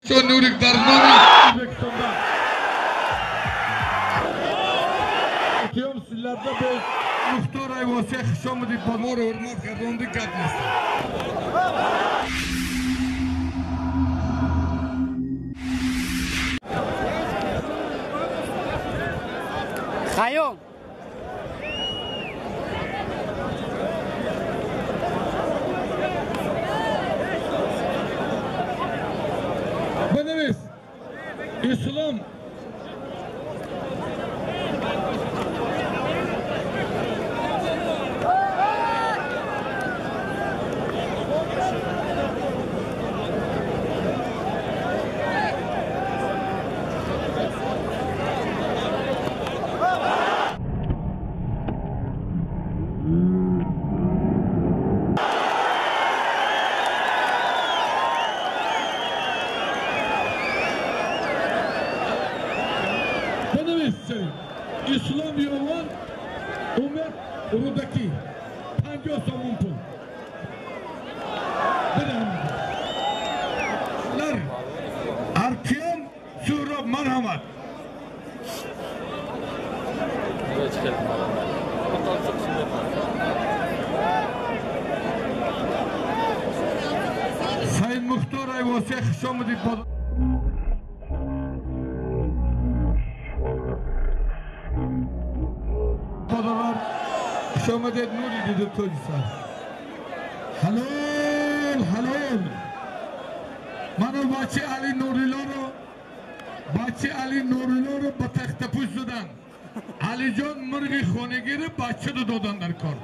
Nurik дар номи O'zbekistondan. Artyom sizlarda bu Muxtor Ayvosiya xush omadid, bor hurmat qildi gap neст. Хайом. Бинавис Ислом Ислом Йован Умед Рудакӣ 50 сомон пул. Лар Артем Суҳроб марҳамат. Саид Мухтор Айвосия хуш омадид. Хуш омадед нури дида тоҷиса. Ҳалол ҳалол. Мана бачи Али Нурилоро бачи Али Нурилоро ба тахтапӯш заданд. Алиҷон мурғи хонагиро бачаду доданд дар кор.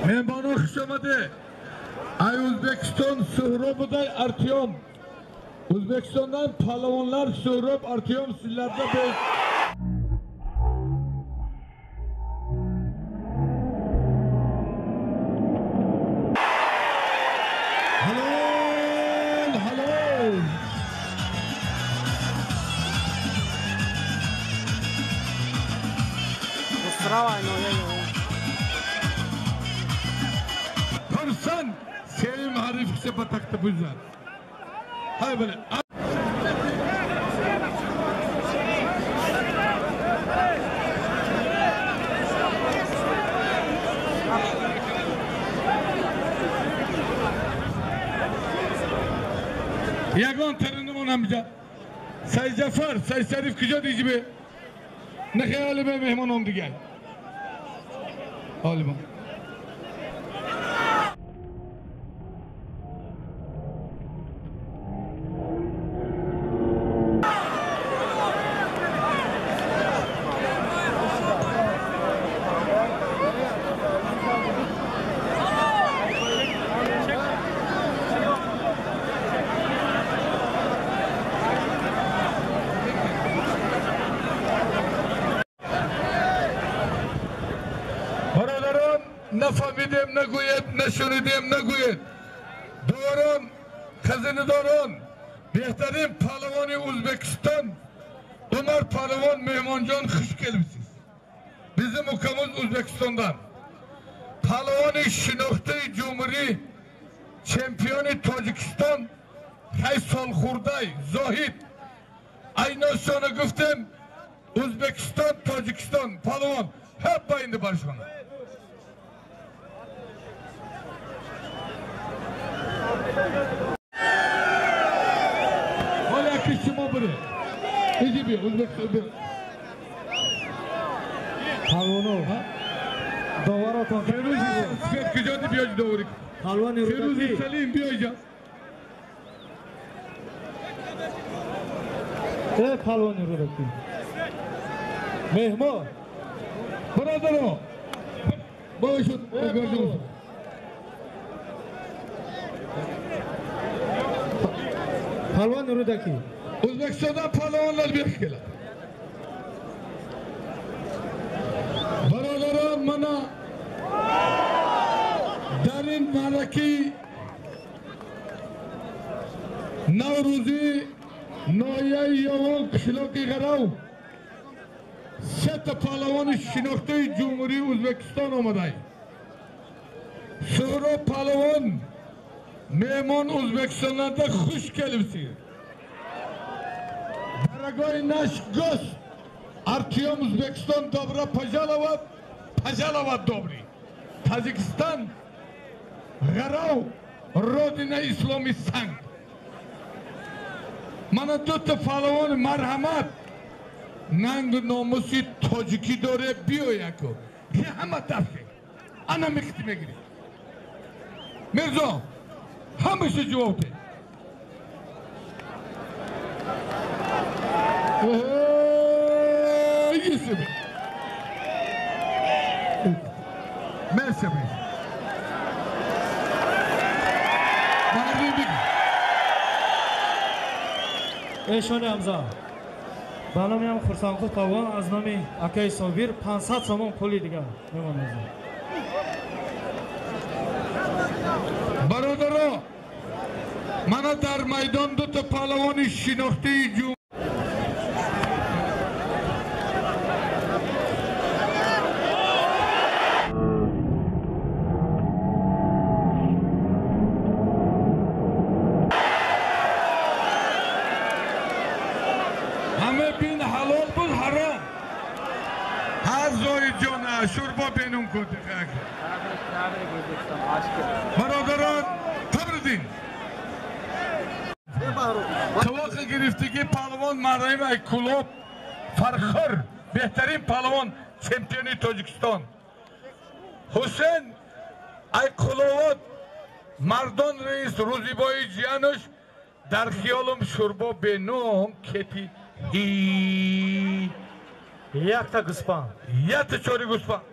Меҳмоно хуш омадед. Ай O'zbekiston Suhrobiday Artyom. O'zbekistondan palvonlar Suhrob Artyom sizlarda bu Halol halol. Tursan Selim Harif kisa batakta buzar. Hay böyle. Ягон tarınım amca. Say Cafar, Say Şerif куҷо диҷибе? Нахе олиме меҳмон ом дигар. Олима. Нафаҳмидем нагӯед, нашунидем нагӯед. Дорон, хазинадорон, беҳтарин паҳлавони Ӯзбекистон Умар паҳлавон меҳмонҷон хуш келибсиз. Bizim ukamiz O'zbekistondan. Паҳлавони шинохтаи ҷумҳурӣ, чемпиони Тоҷикистон ҳай солхӯрдай Зоҳид. Айношона гуфтем O'zbekiston, Тоҷикистон паҳлавон ҳап байни баршона. Ҳола ки шумо бире. Иди биё, O'zbekiston биё. Палвоно, доваротон. Фирӯзи Сафед куҷо ди биё доварӣ. Палвони Фирӯзи Салим биё инҷа. Э палвони Рӯдакӣ. Меҳмон. Бародаро. Бошед, гардон. Палвони Рӯдакӣ. O'zbekistondan pahlavonlar bu yoqqa keladi. Birodarlar, mana дар ин маъракаи Наврӯзӣ ноҳияи Ёвон қишлоқи Ғарав се Сета палавони шинохтаи Ҷумҳурии Ӯзбекистон омадай. Суҳроб палавон меҳмон Ӯзбекистонда хуш келибсиз. Дорогой наш гость Артем Узбекистон, добро пожаловать, пожаловать добрый. Таджикистан, Ғарав, родина исломи санг. Мана дута палавон марҳамат нангу номуси тоҷикӣ доре биёяку. Ки ҳама дафъе. Ана мехти мегирӣ. Мирзо, ҳамаша ҷавоб де. Эшони Ҳамза ба номи ҳам Хурсандқул палвон аз номи акаи Собир 500 сомон пули дигар мемоназад. Бародаро, мана дар майдон дута палавони шинохтаи ҷум бародарон табридин. Тавоқи гирифтагӣ палвон Марраим Айкулоб Фархор, беҳтарин палвон, чемпиони Тоҷикистон. Ҳусен Айкуловод мардон раис Рӯзибои ҷиянуш дар хиёлум шурбо беном кети ҳи якта гӯспанд, якта чори гӯспанд.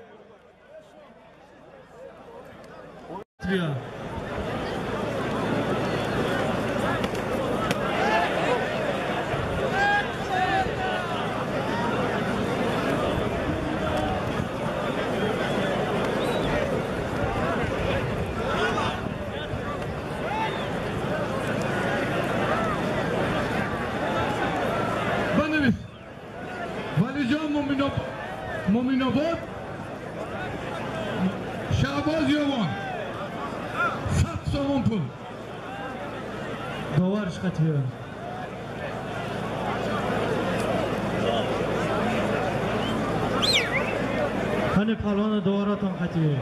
Банавис Валиҷон Муминобод Шаҳбоз Ёвон 100 сомон пул. Довариш қатиё. Қани палвона доваратон қатиё.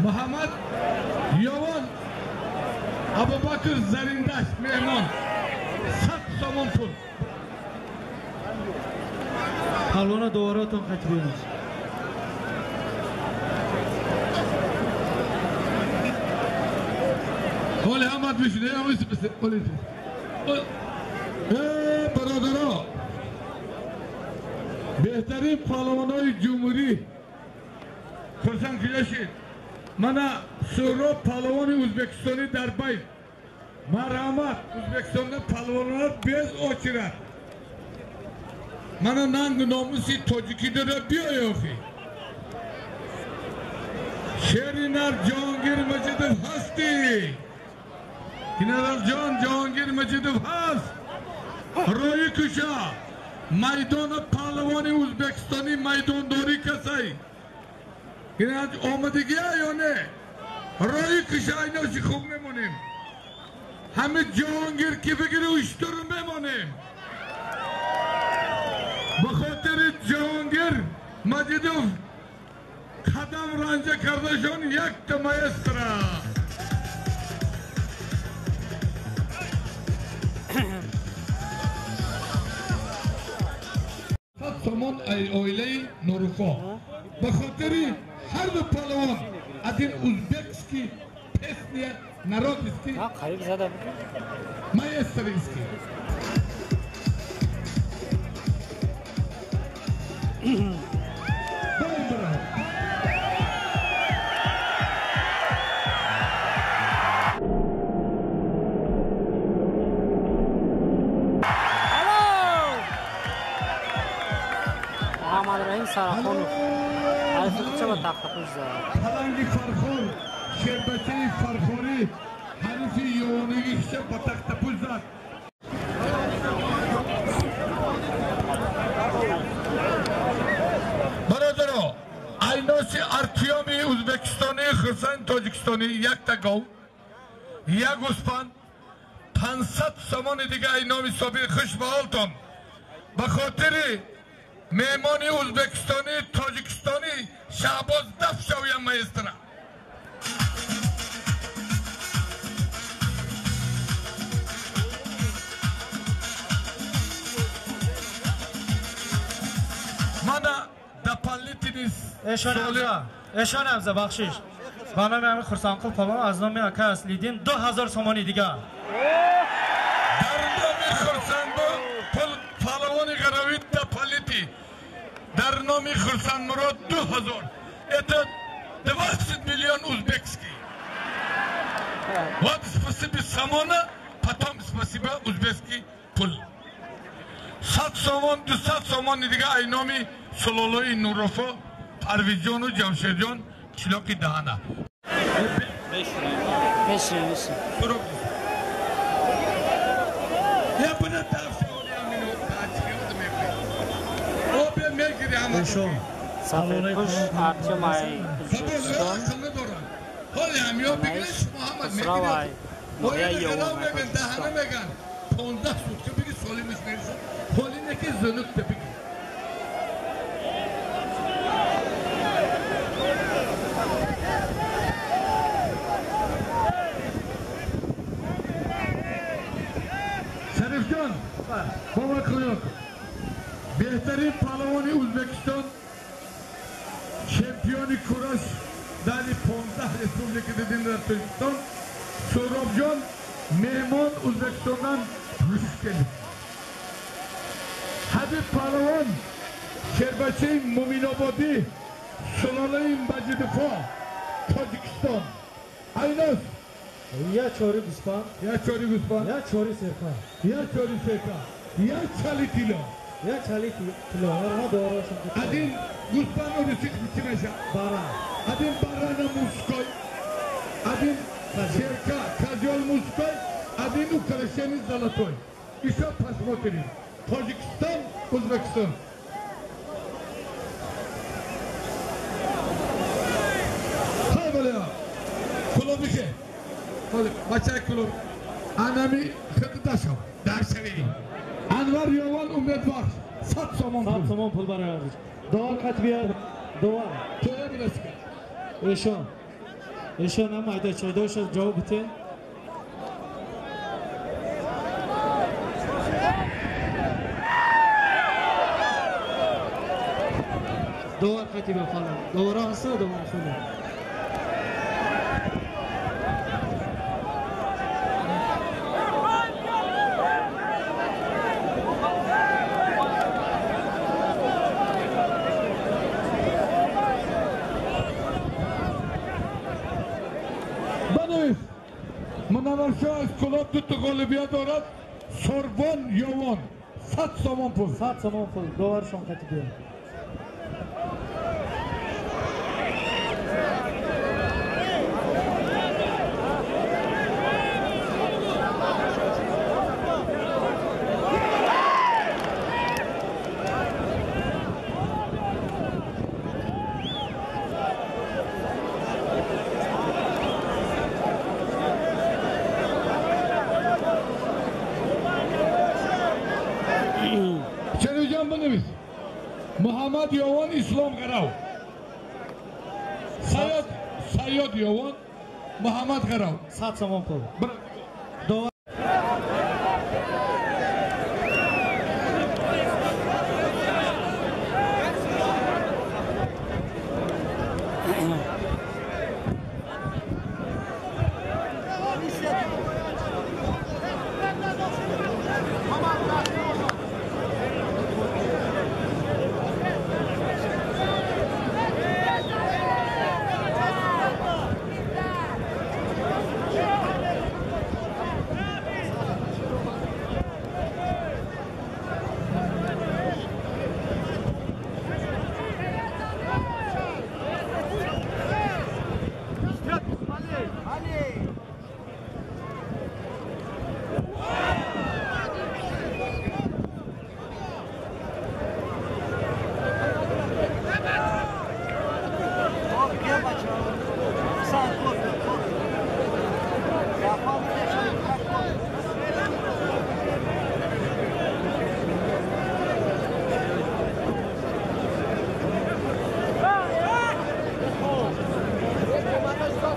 Муҳаммад Ёвон Абубакр Зариндашт меҳмон 100 сомон пул. Палвона доваратон қатиё. Оли ҳамат бишине, оли. Бародаро, беҳтарин палавонои ҷумҳурӣ хурсанд кида шид. Мана Суҳроб палавони ӯзбекистонӣ дар байт. Марҳамат, Ӯзбекистонда палавонлар без очирад. Мана нангу номуси тоҷикӣ дора биёй охи. Шери нар Ҷоҳонгир Маҷидов ҳастӣ. Генералҷон Ҷоҳонгир Маҷидов ҳаст. Рӯи куша майдона палавони ӯзбекистонӣ майдондорӣ касай. Генерал омадагия ё не? Рӯи куша айноши хуб мемонем. Ҳами Ҷоҳонгир ки бигири уштуру мемонем. Ба хотири Ҷоҳонгир Маҷидов қадам ранҷа кардашон якта маэстро. Сомон оилаи Нурухо ба хотири ҳар ду палавон один узбекский песня народский маэстровский. Сарахонов Алиф тахтапӯш зад. Паланги Фархор, шербачаи Фархорӣ ҳарифи ёвонигиша ба тахтапӯш зад. Айноси Артёми Узбекистони, Хурсанд Тоҷикистони якта гов, як гӯспанд, 500 сомони дига ай номи Собир. Хуш ба ҳолтон. Ба хотири меҳмони узбекистонӣ, тоҷикистонӣ Шаҳбоз даф шавям маэстро. Мана дополнительный Эшон Абза, бахшиш. Ба номи ҳамин Хурсандқул палвон аз номи ака Аслиддин 2000 сомонӣ дига. Дар номи Хурсандқул палвони ғаравӣ дополнительный дар номи Хурсандмурод 2000. Это 20 миллион узбекский. Вот спасибо сомона, потом спасибо узбекский пул. 100 сомон, 200 сомони дига ай номи сулолаи Нурофо, Парвизҷону Ҷамшедҷон, Чилоқи Даҳана. Мешинем, мешинем. Я бина Эшон Сафедпӯш Артём ай Узбекистон. Хусрав ай ноҳияи Ёвон ай Тоҷикистон. 15 сутка биги солимиш мерисад. Ҳолине ки зунукта биги. Шарифҷон, бовар кунед, беҳтарин паҳлавони Узбекистон, чемпиони кураш дар 15 республика дидем дар Тоҷикистон, Суҳробҷон меҳмон Узбекистондан рус келид. Ҳабиб паҳлавон шербачаи Муминободӣ, сулолаи Маҷидифо, Тоҷикистон. Айнос Я чори гӯспанд, я чори гӯспанд, я чори серка, я чори серка, я чали тило, я чали тило. Ҳа дорашон. Один гӯспанд урусӣ чӣ меша? Бара. Один барана мужской, один серка козёл мужской, один украшение золотой. Ещё посмотрим. Тоҷикистон, Узбекистон. Хай бале. Кулобике. Бачаи клуб. Анами хид дашав. Даршави. Анвар Ёвон умедвар. 100 сомон пул. 100 сомон пул барои арзиш. Довар қатбия, довар. Тоя биласика. Эшон. Эшон ҳам айда чайдоша ҷавоб бите. Довар қатиба фалон. Довара ҳаста, довар худо. Munavvarшоҳ аз Кулоб дута ғолибият дорад. Сорбон Ёвон 100 сомон пул. 100 сомон пул. Доваршон қатибия. Муҳаммад Ёвон Ислом Ғарав. Сайёд Ёвон Муҳаммад Ғарав. 100 сомон пул.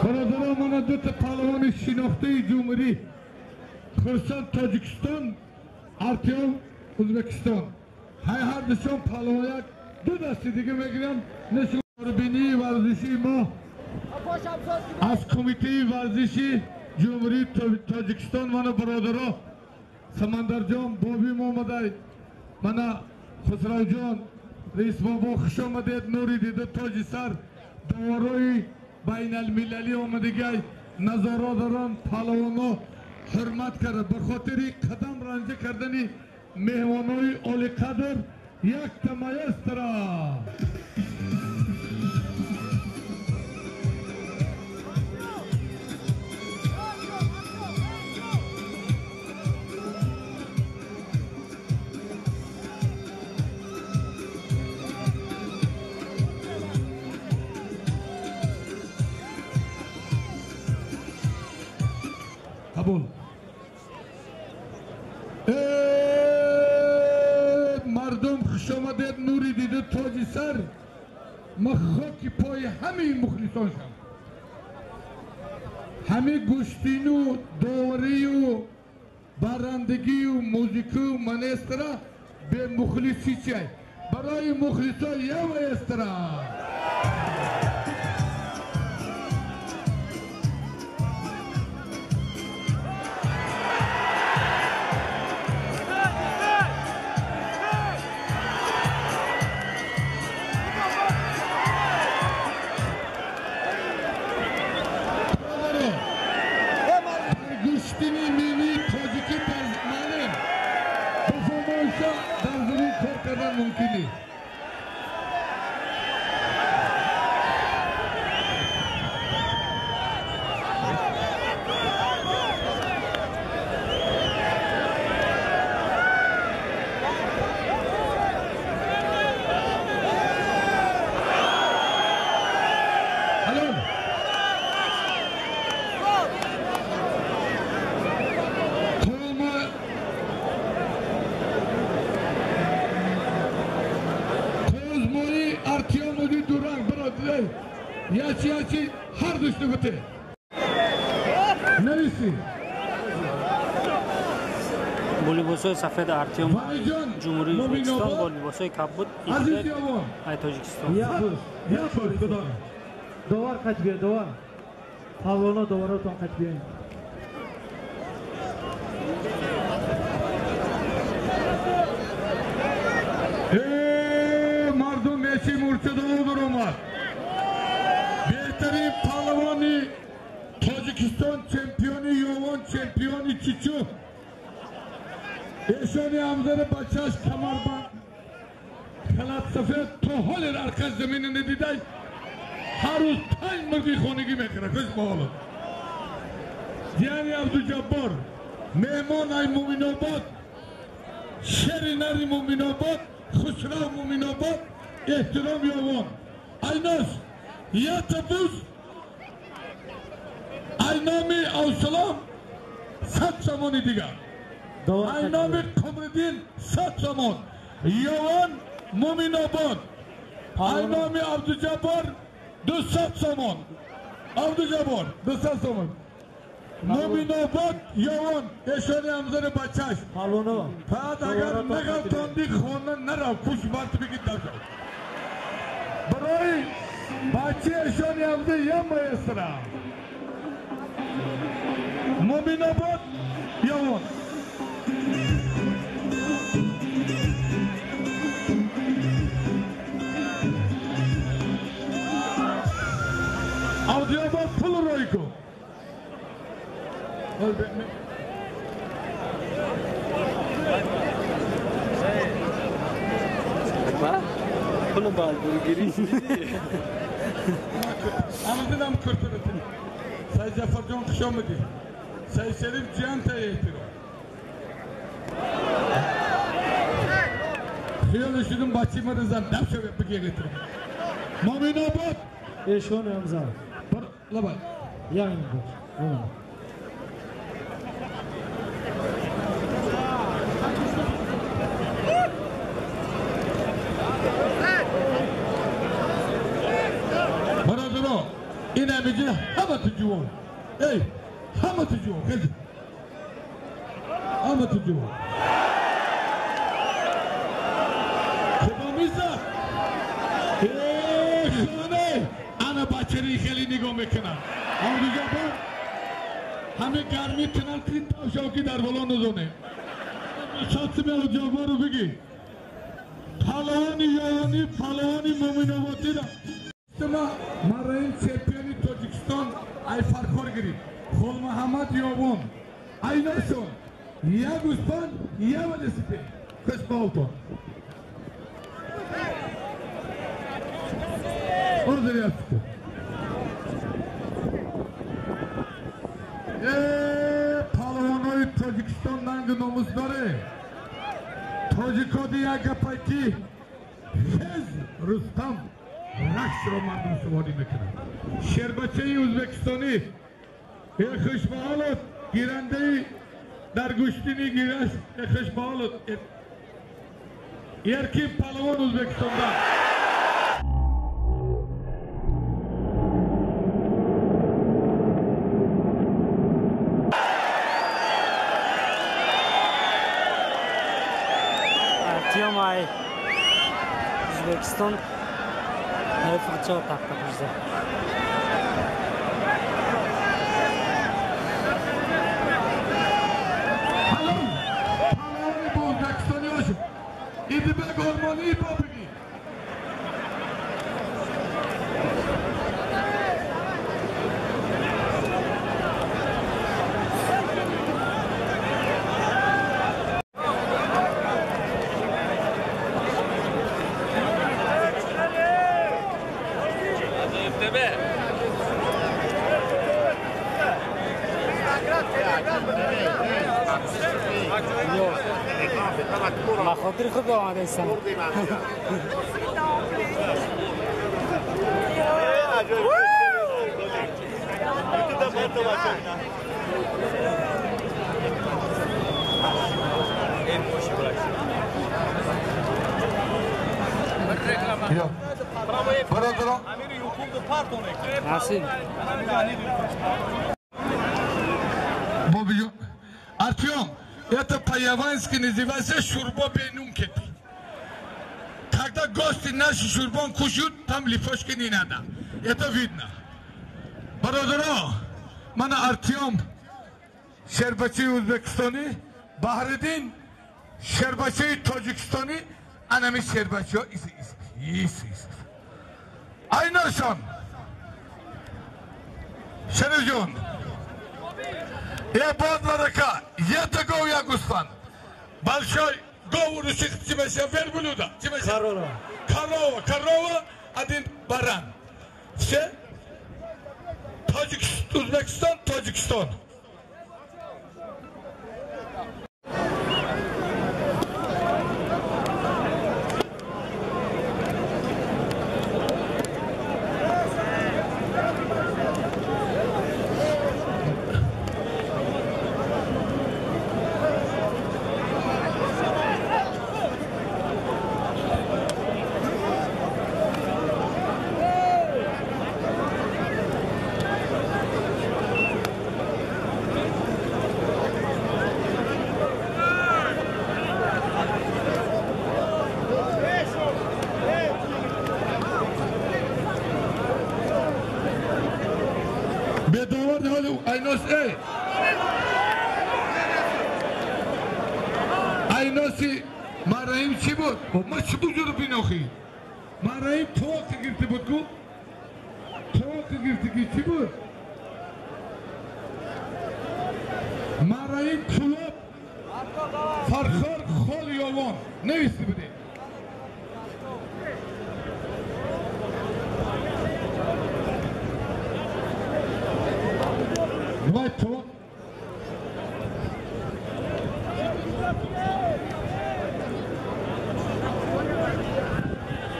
Бародарон, мана дута паҳлавони шинохтаи ҷумҳурӣ, Хурсанд Тоҷикистон, Артём Ӯзбекистон. Ҳай ҳардушон паҳлавон як ду дасти дига мегиранд. Нишонбинии варзишии мо аз Кумитаи варзиши Ҷумҳурии Тоҷикистон. Мана бародаро, Самандарҷон бобим омадай, мана Хусравҷон раис бобо, хуш омадед. Нури дида тоҷи сар, доварои байналмилалӣ омадагай, назоратдарон паҳлавоно ҳурмат карда ба хотири қадам ранҷа кардани меҳмонои олиқадр якта маэстро. Қабул. Мардум, хуш омадед. Нури дида тоҷи сар, ма хоки пои ҳамаи мухлисон шам. Ҳами гӯштину доварию барандагию музикию манестра бе мухлиси чай. Барои мухлисо я маэстра. Гӯштини миллии тоҷикӣ дар маълим бифомоиша дар замин кор кардан мумкин нест. Алло. Ячи ячи ҳар душти бите. Нависи. Бо либосҳои сафед Артём Ҷумҳурии Ӯзбекистон, бо либосҳои кабуд ай Тоҷикистон. Довар қач биё, довар. Паҳлавоно, доваротон қач биёед. Мардум, ячи мурча довар омад. Беҳтарин паҳлавони Тоҷикистон, чемпиони Ёвон, чемпиони Чичу. Эшони ҳамзари бачааш камарбанд халат сафед то ҳоле арқаш замина надидай, ҳар рӯз 5 мурғи хонагӣ мехӯрад. Хуш ба ҳолат. Ҷияни Абдуҷаббор, меҳмон ай Муъминобод, шери нари Муъминобод, Хусрав Муъминобод, эҳтиром Ёвон. Айнос якта буз ай номи Авсалом 100 сомони дигар. Ай номи Қумриддин 100 сомон. Ёвон Муъминобод. Ай номи Абдуҷаббор 200 сомон. Абдуҷаббор 200 сомон. Муъминобод Ёвон, эшони ҳамзари бачааш. Фақат агар нағалтонди хона нарав, куш барт бигид нашав. Барои бачаи эшони ҳамза я маэстра. Муъминобод Ёвон. Абдуҷаббор пул рой кун. Пулу балбургирӣ. Амидинам куртуратин. Сай Ҷафарҷон, хуш омадӣ. Сай Шариф, ҷиянта эҳтиром. Хиёли шудум бачаи мара зан дабшаве бигеғитирам. Муъминобод Эшон ҳам зад. Лабай. Як минут. Бародаро, ин ҳамиҷа ҳама ту ҷувон. Эй, ҳама ту ҷувон, хез. Ҳама ту ҷувон. Худо мизад. Эй, хоне, ана бачари хеле нигоҳ мекунад. Ҳамдига бар ҳаме гармӣ тинал ки тавшав ки дар боло надонем. Шатсими ҷаббору бигӣ. Палавони ёвонӣ, палавони мӯминоботира. Мараим чемпиони Тоҷикистон ай Фархор гирифт. Холмуҳаммад Ёвон. Айнашон як гӯспанд, як велосипед. Хуш ба ҳолтон. Ордери астку. Палавонои Тоҷикистон нангу номус доре. Тоҷикоди як гапай ки хез Рустам рақсро мардум суворӣ мекунад. Шербачаи ӯзбекистонӣ хушбаҳолот гирандаи дар гӯштини гираш хушбаҳолот эркин палавон Ӯзбекистонда. Артём ай Ӯзбекистон Фурчо тахта пушда. Палавони бо ӯзбекистонӣ бошед. Идибек Олмонӣ бо бигӣ. Ба хотири худ омадаистам. Насиб. Артём, это по-явански называется шурбо бенункети. Когда гости наши шурбон кушают, там лепешки не надо. Это видно. Бародаро, мана Артём, шербачаи Ӯзбекистонӣ, Баҳриддин, шербачаи Тоҷикистонӣ, анами шербачаҳо ис ис ис ис. Айнашон. Шарифҷон. Е бод варака, ета гов я гӯсфанд. Большой гов русих чимеша верблюда. Чимеша? Корова. Корова, корова, один баран. Все? Тоҷикистон, Ӯзбекистон, Тоҷикистон. Айнос, эй! Айноси Мараим чӣ буд? Ма чӣ буҷуру бинохӣ? Мараим тоқи гирифта буд ку? Тоқи гирифта ки чӣ буд? Мараим Кулоб Фархор Хол Ёвон нависти будем. Давай то.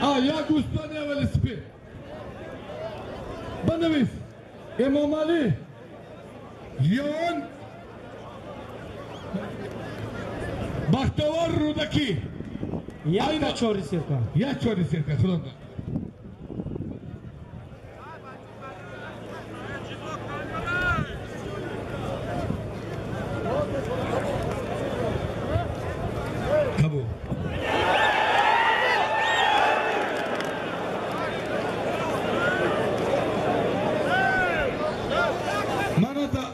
А, я гӯспанд, я велосипед. Банавис. Эмомали. Йон. Бахтовар Рудаки. Як чори сирка. Як чори сирка, худо. Кабу. Маната.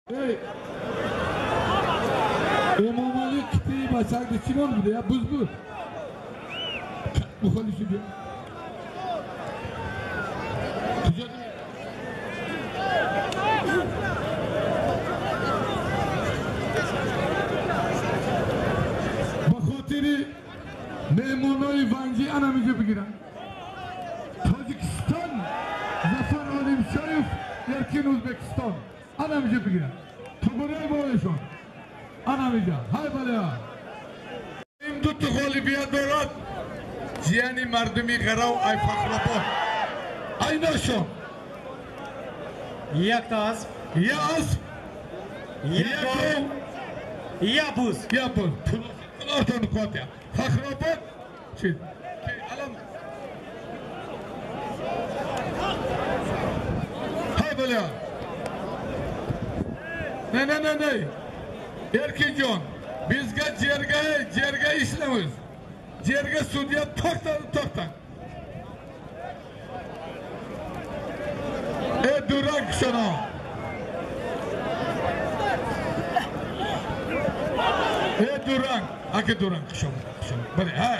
Эй. Эмомали кити бачак чимон буде, я буз буд. Мухоли шуди. Куҷо? Ба хотири меҳмонои ванҷӣ ана миҷо бигирам. Тоҷикистон Зафар Олимшоев, Эркин Ӯзбекистон. Ана миҷо бигирам. Тугураи болешон. Ана миҷа. Ҳай балеа. Ин ду то ғолибият дорад. Ҷияни мардуми Ғарав ай Фахробод. Айнашон. Якта асп. Я асп. Яко. Я буз. Я буз. Пулотон қотия. Фахробод. Чи? Алам. Ҳай балеа. Не, не, не, не. Эркинҷон, бизга ҷерга ишламиз. Ҷерга судья тоқтан, тоқтан. Э дурак шуно. Э дурак, аки дурак шумо, шумо. Бале, ҳа.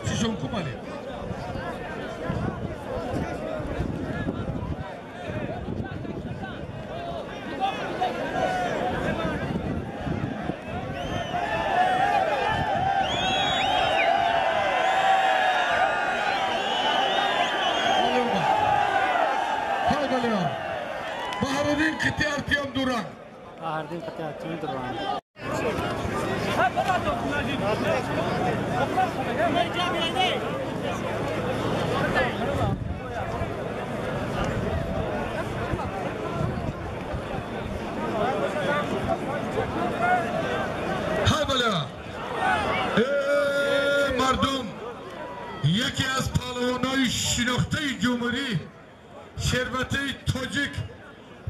Шишон кумали. Баҳриддин қити Артём Дуран. Баҳриддин қити Артём Дуран. Ҳай балеа. Э мардум, яке аз паҳлавонои шинохтаи ҷумҳурӣ, шербатаи тоҷик.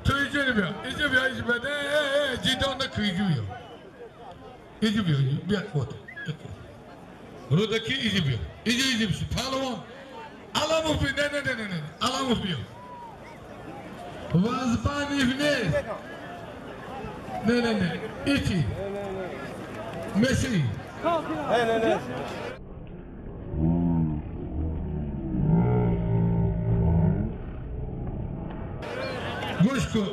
То иҷо биё, иҷо биё, иҷо биё, не, ҷидон наку, иҷо биё. Иҷо биё, биё, вот. Рудаки, иҷо биё, иҷо, иҷо биё, паҳлавон. Аламов биё, не, не, не, не, не, Аламов биё. Вазбанив нест. Не, не, не, ичи. Месси. Не, не, не. Гӯш ку.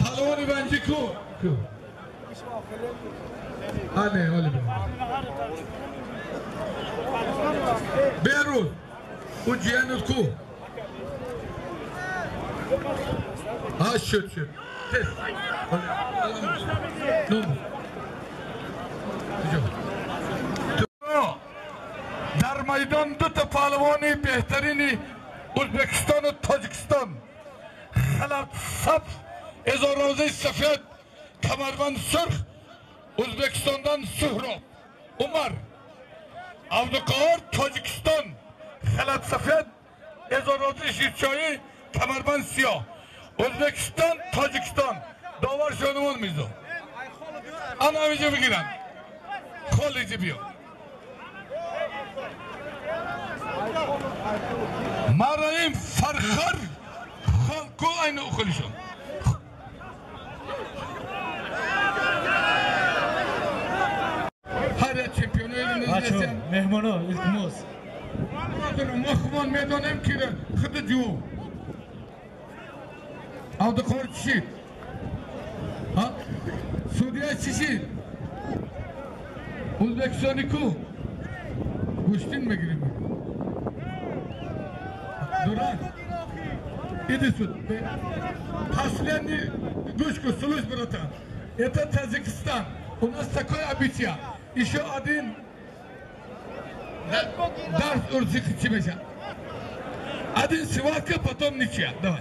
Паҳлавони ванҷӣ ку. Ку. Ане, оли бе. Беруз. У ҷиянут ку. А, шуд, шуд. Тез. Дар майдон дута паҳлавони беҳтарини Ӯзбекистону Тоҷикистон. Халат сабз, эзорозаи сафед, камарбанд сурх, Ӯзбекистондан Суҳроб Умар. Абдуқаҳор Тоҷикистон, халат сафед, эзорозаи ширчоӣ, камарбанд сиёҳ. Ӯзбекистон, Тоҷикистон. Довар Шонумон Мирзо. Ана ҳаминҷо бигиранд. Хол иҷо биё. Мараим Фархар ку айна ухулишон. Ҳар як чемпионои Бачо, меҳмоно, илтимос. Мо хумон медонем ки худи ҷу. Абдуқор чишид? Судья чишид? Ӯзбекистони ку? Гӯштин мегирем. Дурак. Иди сюда. Последний гушку, слушай, братан. Это Таджикистан. У нас такой обычай. Еще один дарс урзики чимеша. Один схватка, потом ничья. Давай.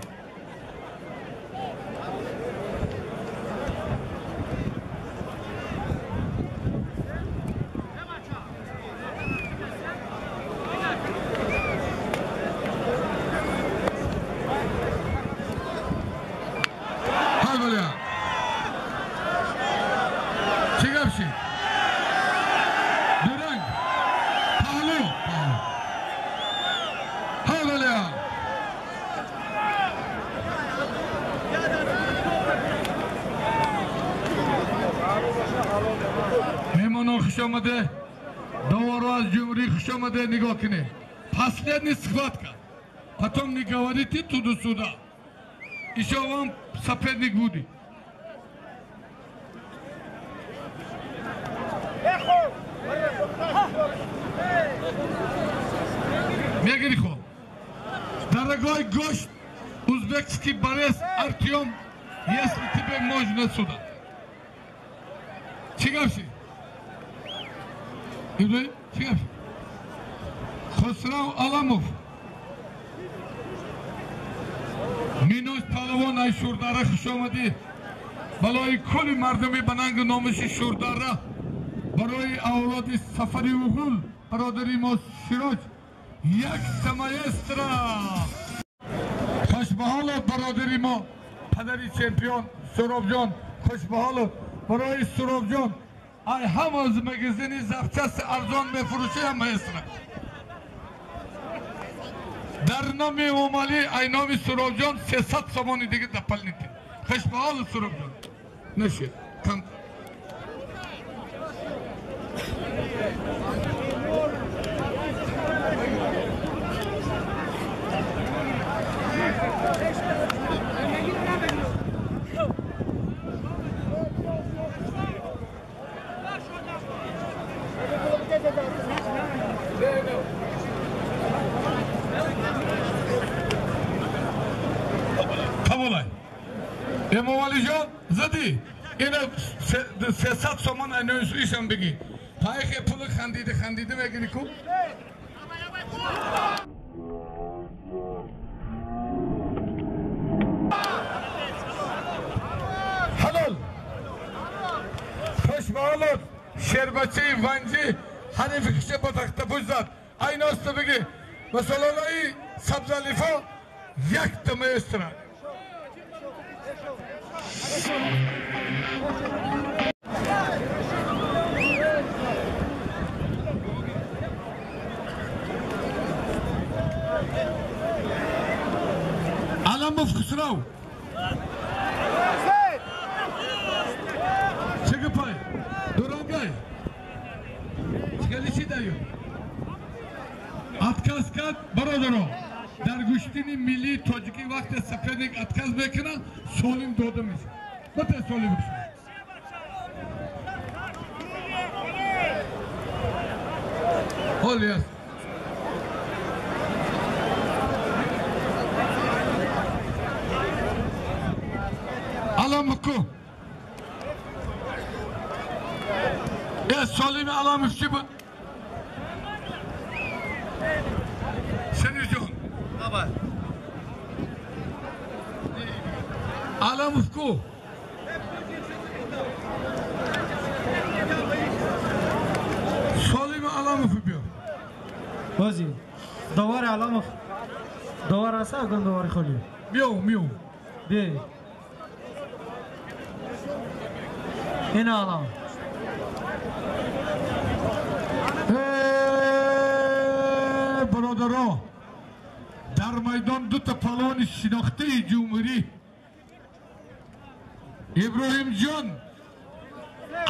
Последняя схватка. Потом не говорите туда-сюда. Еще вам соперник будет. Мегрихо. Дорогой гость, узбекский борец Артем, если тебе можно сюда. Чигавши. Чигавши. Хосрав Аламов. Минус палвон ай Шурдара хуш омадӣ. Балои кулли мардуми ба нангу номуси Шурдара, барои авлоди Сафари Уғул, бародари мо Сироҷ, як маэстро. Хушбаҳолов бародари мо, падари чемпион Суробҷон, хушбаҳолов барои Суробҷон ай ҳама магазини запчасти арзон мефурӯши ҳам маэстро. Дар номи Эмомалӣ ай номи Суробҷон 300 сомони дига дополнительно. Хушбаҳолов Суробҷон. Нашед. Эмомалиҷон задӣ ина 300 сомон анонсишам бигӣ. Таихе пули хандида хандида мегирӣ ку? Ҳалол. Хушбаҳолов шербачаи ванҷӣ ҳарифи киша ба тахтапӯш зад. Айноста бигӣ. Масалалаи сабзалифо якта маэстро. Аламов Хусрав. Чигипай, Дурангай. Чигали чи даю? Отказ кард бародаро. Дар гӯштини миллии тоҷикӣ вақте соперник отказ мекунад, солим дода мешавад. Бате солим бишавад. Ҳоли аст. Аламов ку? Солими Аламов чӣ буд? Шарифҷон. Аламов ку? Солими Аламов биё. Бози. Довари Аламов. Довар аст агон довари холӣ? Биё, биё. Биё. Ин Аламов. Бародаро, дар майдон дута палвони шинохтаи ҷумҳурӣ Иброҳимҷон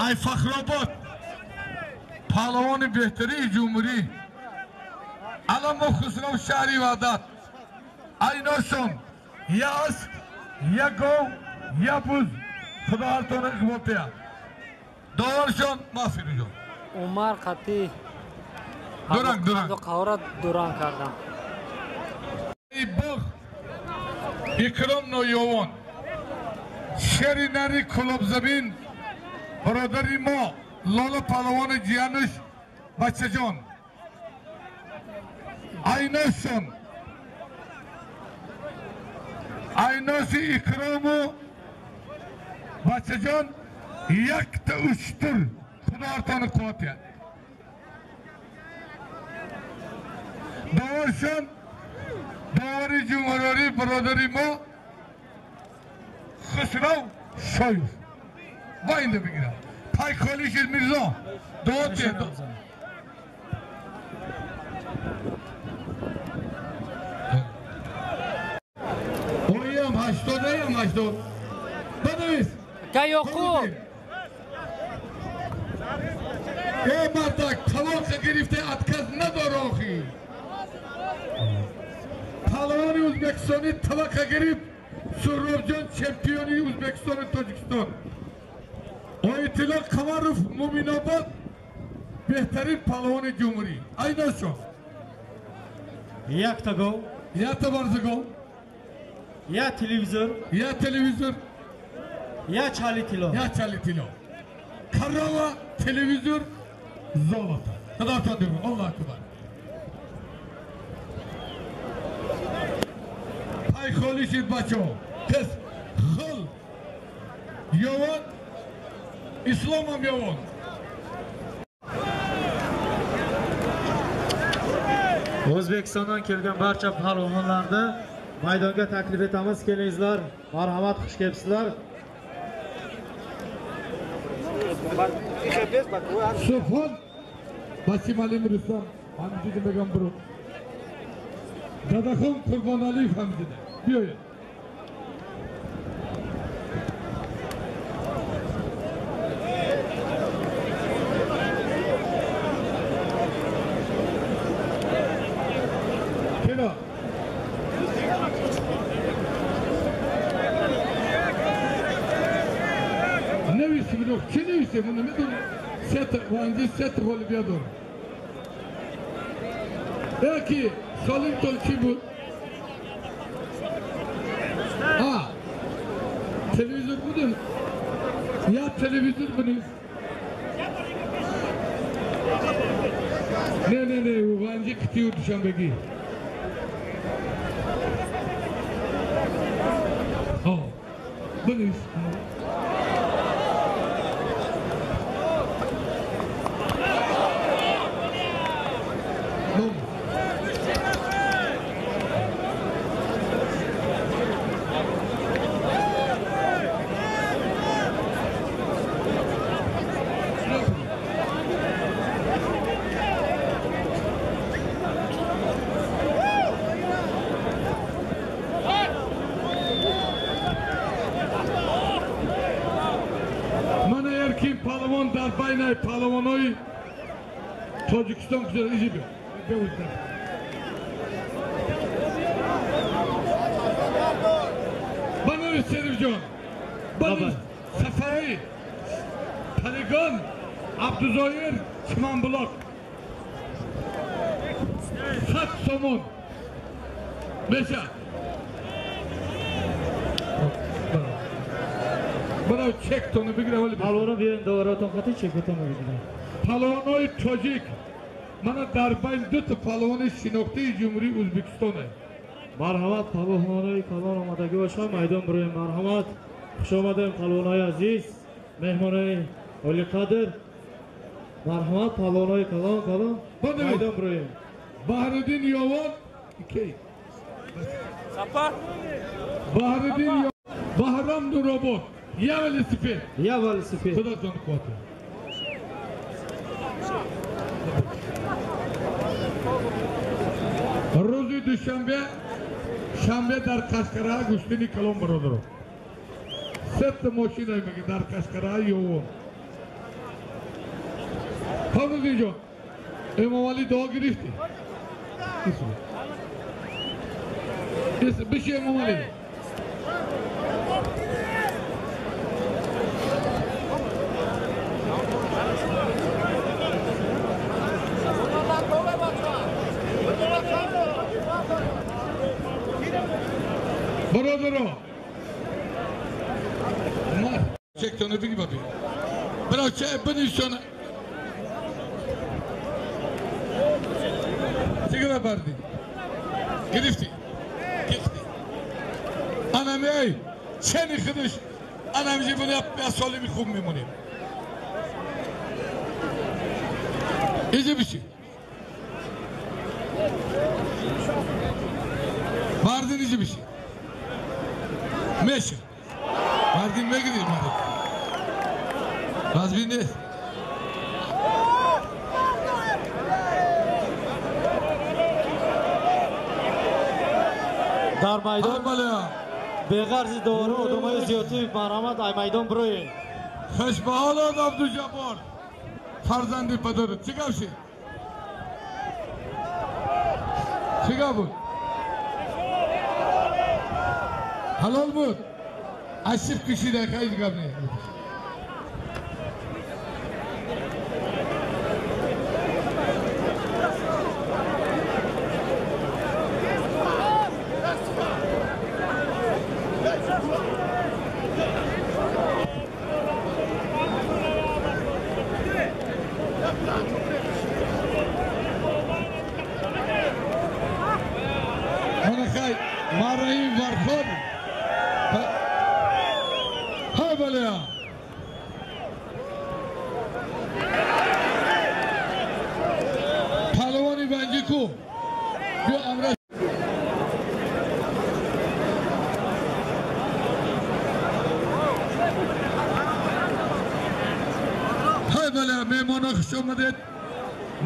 ай Фахробод, палвони беҳтарини ҷумҳурӣ, Аламов Хусрав шаҳри Ваҳдат. Айношон я асп, я гов, я буз. Худо ҳартона иқбол диҳад. Доваршон Мафируҷон. Умар қатӣ дуранг дуранг қаҳора дуранг кардам. Боғ Икром Ноёвон, шери нари Кулобзамин, бародари мо Лола палвони ҷиянуш бачаҷон. Айношон Айноси Икрому бачаҷон якта уштур Худоартони қувват яд. Доваршон довари ҷумҳурӣ бародари мо Хусрав Шоев. Ва инда бигирам. Пай холишид Мирзо. Довар Оям 80 оям 80. Бинавис. Ака Ёқуб. Э мардак талоқа гирифта отказ надор охи. Палвони Ӯзбекистони талоқа гирифт. Суҳробҷон чемпиони Ӯзбекистони Тоҷикистон. Оятулло Қамаров Муминобод беҳтарин палвони ҷумҳурӣ. Айношон. Якта гов. Якта барзагов. Я телевизор. Я телевизор. Я чали тило. Я чали тило. Корова, телевизор, золото. Худо дигар. Аллоҳ акбар. Пай холишид бачаҳо. Кас хол Ёвон Исломам Ёвон. O'zbekistondan kelgan barcha palvonlarni maydonga taklif etamiz. Kelingizlar, marhamat, xush kelibsizlar. Subhon Basimali Rustam hamjida begam bro. Dadaxon Qurbonaliyev hamjida. Биёед. Кино. Нависем, чӣ нависем? Намедонам. Сет ванҷи сет ғолибият дорам. Яки Солим Толчи буд. Телевизор будем? Я телевизор будем. Не, не, не, ванҷи қитию Душанбегӣ. Бинавис. Палвон дар байнаи палвонои Тоҷикистон гузар изи биё. Банавис Шерифҷон. Банавис Сафарӣ. Палигон Абдузоир Чиманбулоқ. 100 сомон. Беша. Барои чектонро бигирам вале палвонро биёем доваротон қати чекотонро бигирам. Палвонои тоҷик мана дар байн дута палвони шинохтаи ҷумҳурии Ӯзбекистон. Марҳамат, палвонои калон омадагӣ бошанд, майдон бироем. Марҳамат, хуш омадем палвонои азиз, меҳмонои олиқадр. Марҳамат, палвонои калон калон майдон бироем. Баҳриддин Ёвон ки? Сафар. Баҳриддин Ёвон, Баҳром Нуробод. Я велосипед. Я велосипед. Худотон қувват. Рӯзи душанбе, шанбе дар Қашқара гӯштини калон бародаро. Сета мошина меги дар Қашқара Ёвон. Ҳамудинҷон, Эмомалӣ дуо гирифтӣ? Биши Эмомалӣ. Бародаро, ма чектонро биги баби. Баро че бинишона. Чигуна бардӣ? Гирифтӣ? Гирифтӣ. Анами чени худаш анами ҷибуна солими хуб мемонем. Иҷи биши. Мардин иҷи биши. Меша. Мардин мегири мардин. Вазбин нест. Дар майдон беғарзи дору одамои зиёдӣ марҳамат ай майдон бироед. Хушбаҳолод Абдуҷаббор фарзанди падарат. Чӣ гап шид? Чӣ гап буд? Ҳалол буд? Асиб кишида ҳеҷ гап нест. Меҳмона хуш омадед.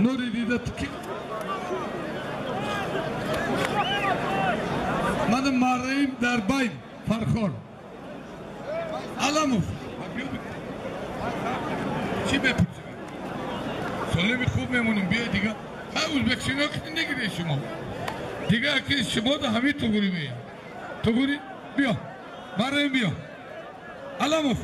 Нури дида ки ман Марраим дар байн Фархор Аламов чӣ мепурсӣ? Солими хуб мемонем. Биё дига. Ха ӯзбекшино ки нагиред шумо. Дига ки шумо да ҳамин туғурӣ мея. Туғурӣ биё. Марраим биё. Аламов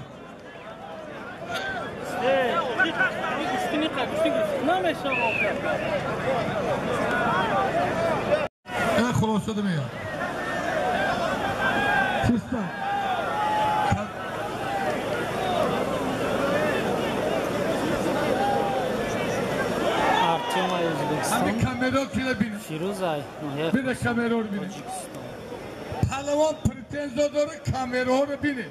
خلاصه میاد. چیستا؟ Артем Ӯзбекистон. Ҳамин камера кила бин. Фирӯзай ноҳияи Бина камера ро бин. Палавон претензия дора камера ро бине.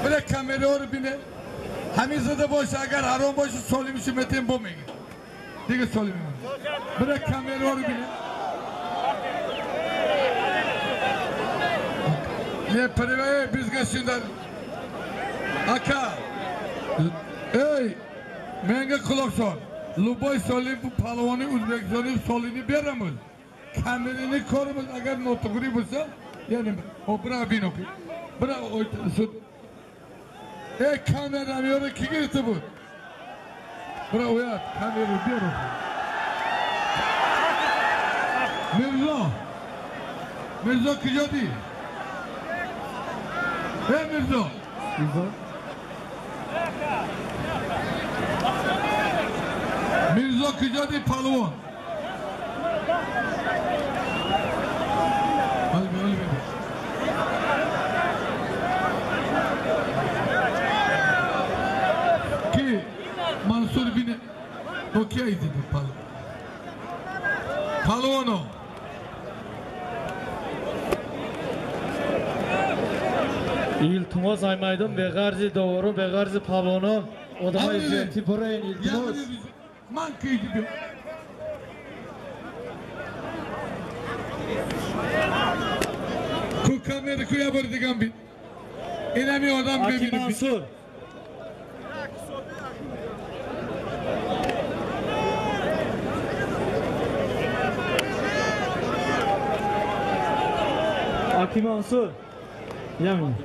Бина камера ро бине. Ҳамин зада боша агар ҳаром боша солимиши метем бо мегир. Дига солими. Бина камера ро бине. Не привет bizga. Ака. Ey, menga quloq sol. Любой solim bu palvoni O'zbekistonning solini beramiz. Kamerini ko'ramiz agar noto'g'ri bo'lsa, ya'ni o bira binoki. Bira sud. Ey kamerani yo'q ki girdi bu. Bira o'yat, kamera ber. Mirzo. Mirzo kujodi? Ey Mirzo. Mirzo. Mirzo kujodi palvon? Hadi be, hadi be. Ki Mansur bin Okey dedi palvon. Palvono. Илтимос ай майдон беғарзи довору беғарзи палвоно одамои зиёдӣ бираен илтимос. Ман ки ку камера ку я бор дигам бин. Инами одам Аки бибин. Мансур. Аки Мансур. Ямин.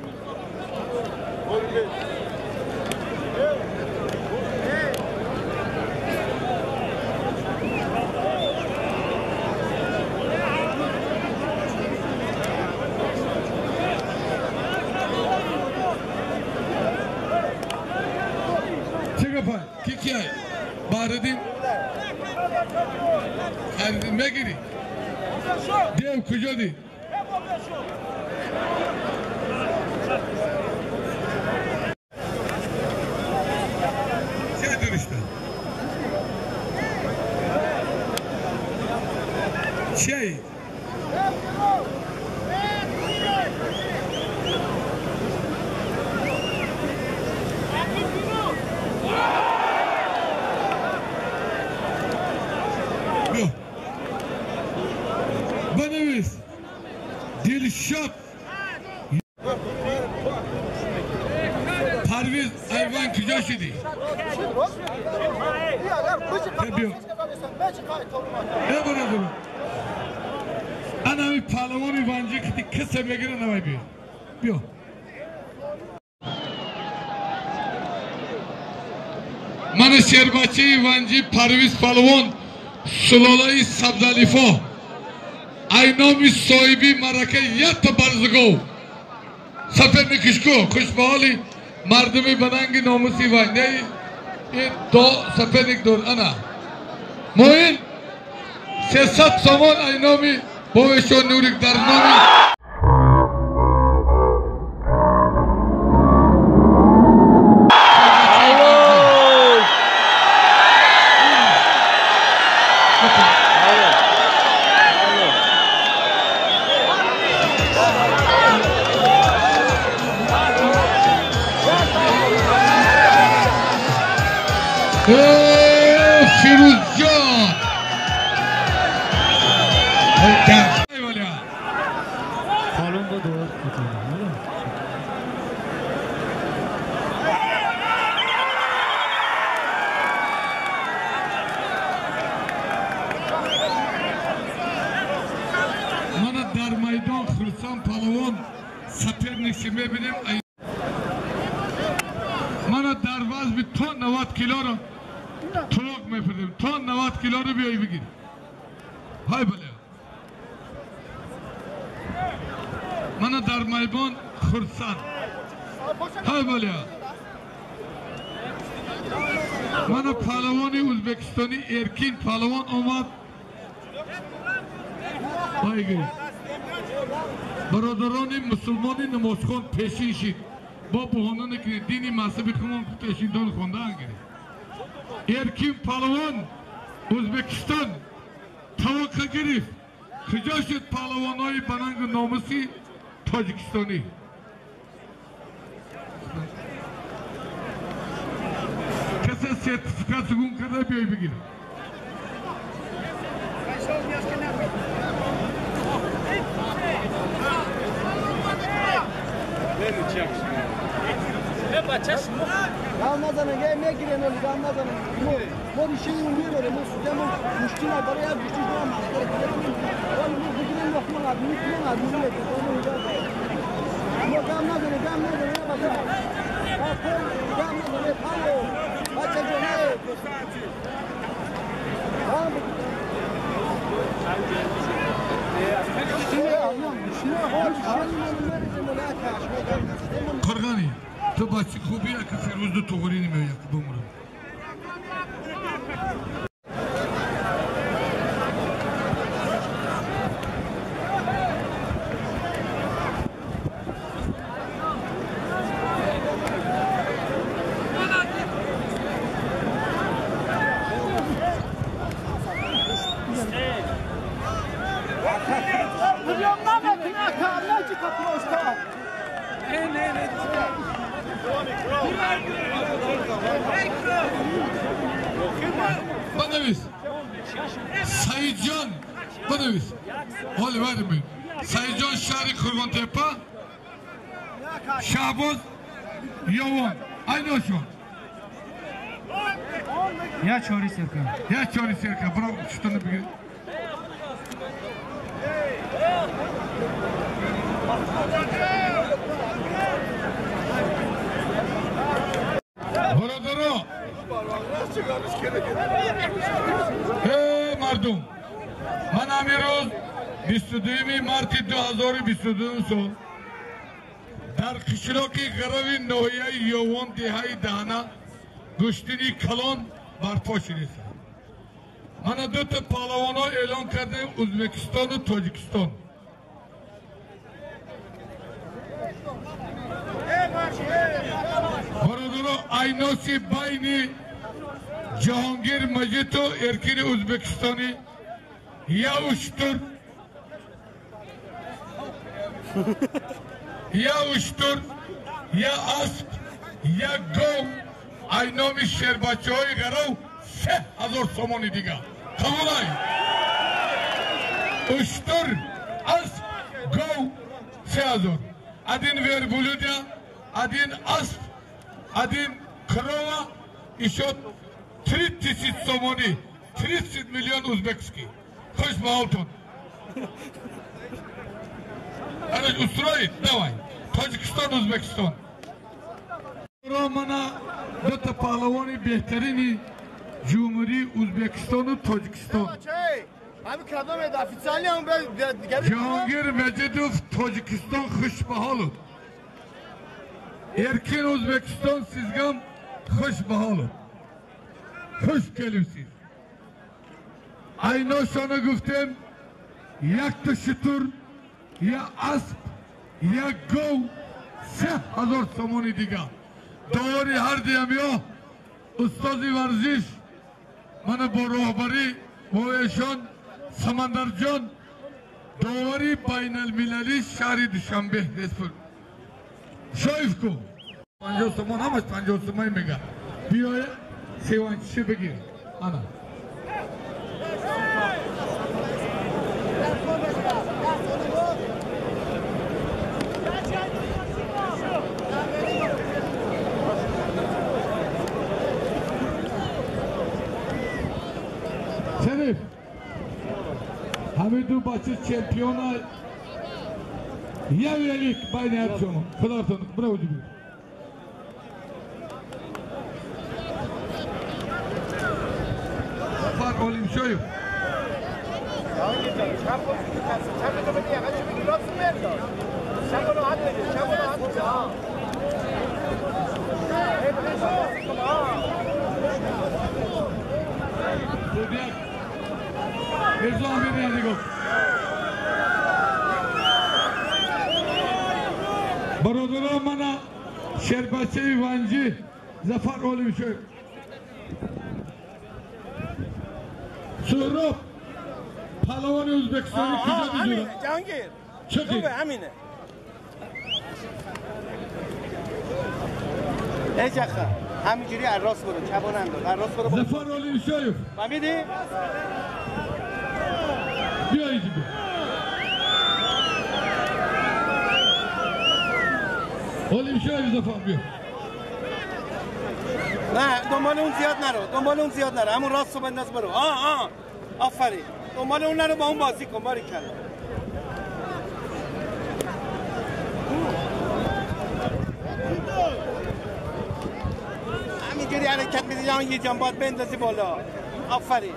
Чӣ гапа? Ки кияй? Баҳриддин? Хайриддин мегирӣ? Дев куҷо дид? Чӣ дуришта? Чей? Бинавис Дилшод Парвиз Айван куҷо шудӣ? Анами паҳлавони ванҷӣ ки кисе мегира навай биё. Биё. Мана шербачаи ванҷӣ Парвиз паҳлавон сулолаи Сабзалифо ай номи соҳиби марака якта барзигов сафер мекишку хушбаҳоли мардуми ба нанги номуси вай не до саферник дор ана муин 300 сомон ай номи бовешо Нурик дар номи Фирӯзҷон мана дар майдон Хурсанд паҳлавон соперникши мебинем. Мана дар вазми то 90 килоро толоқ мефирдем. То 90 килоро биёй бигир. Ҳай бале. Мана дар майдон Хурсанд. Ҳай бале. Мана паҳлавони ӯзбекистонӣ Эркин паҳлавон омад. Ҳай гир. Бародарони мусулмони намозхон пешин шид. Бо баҳона накунед, дини мазҳаби худмон пешиндон хондаан гиред. Эркин паҳлавон Ӯзбекистон таваққа гирифт. Куҷо шуд паҳлавонҳои ба нангу номуси тоҷикистонӣ? Касе сертификат гум карда биёй бигир. Гам назанем, мегирем, гам назанем. Мо решаи он мебарем, мо судя мо гӯштӣ надорем, як гӯштӣ дорам, мо бигирем, мо гам назанем, гам назанем, гам назанем, бача ҷон. Қорғанӣ, ту бачи хубӣ, ака Фирӯзду туғрӣ намеояд бумрам. Бинавис Саидҷон, бинавис. Ҳоли вайрми. Саидҷон шаҳри Қурғонтепа, Шаҳбоз Ёвон. Айношон. Я чори серка. Я чори серка. Бро, что бигир. Бародаро, эй мардум, ман ҳамин рӯз 22 марти 2022 сол дар қишлоқи ғарави ноҳияи Ёвон деҳаи Даҳана гӯштини калон барпо шудааст. Мана дута паҳлавонҳо эълон кардем Ӯзбекистону Тоҷикистон. Бародаро, айноси байни Ҷаҳонгир Маҷиду Эркини ӯзбекистонӣ Я уштур, я уштур, я асп, я гов, ай номи шербачаҳои гарав 3000 сомони дига. Қабулай. Уштур, асп, гов 3000. Один верблюдя, один асп, один корова, еще 3000 сомони, 30 миллион узбекский. Хуш ба ҳолтон. Устроит, давай. Тоҷикистон, Узбекистон. Мана дута паҳлавони беҳтарини ҷумҳурии Узбекистону Тоҷикистон. Ҷаҳонгир Меҷидов, Тоҷикистон, хушбаҳолов. Эркин, Узбекистон, сизгам хушбаҳолов. Хуш келибсиз. Айношона гуфтем, якта шутур, я асп, як гов, 3000 сомони дига. Довари ҳар дуямё устози варзиш мана бо роҳбарӣ бо эшон Самандарҷон, довари байналмилалӣ шаҳри Душанбе. Шоиф ку 50 сомон, ҳамаш 50 сомон мега. Биёя севанчиши бигир. Ана Шариф, ҳамин ду бача чемпиона я велик байни ҳарчоно. Худоатон, браво ҷибир. Зафар Олимшоев. Мирзо Амири нигоҳ. Бародарон, мана шербачаи Ванҷӣ Зафар Олимшоев. Суҳроб паҳлавони Ӯзбекистони куҷо дидура? Ҷаҳонгир. Чӣ? Ҳамине. Эй ҷаха, ҳаминҷури аз рост برو، چپ ننداز، از راست برو. Зафар Олимшоев. فهمیدی؟ بیا اینجا بیا. Олимшоев Зафар بیا. نه دنبال اون زیاد نرو، دنبال اون زیاد نرو، همون راست رو بنداز برو. آه آفرین، دنبال اون نرو، با اون بازی کن. باریکلا. همینجوری حرکت میدی، یه جان باید بندازی بالا. آفرین.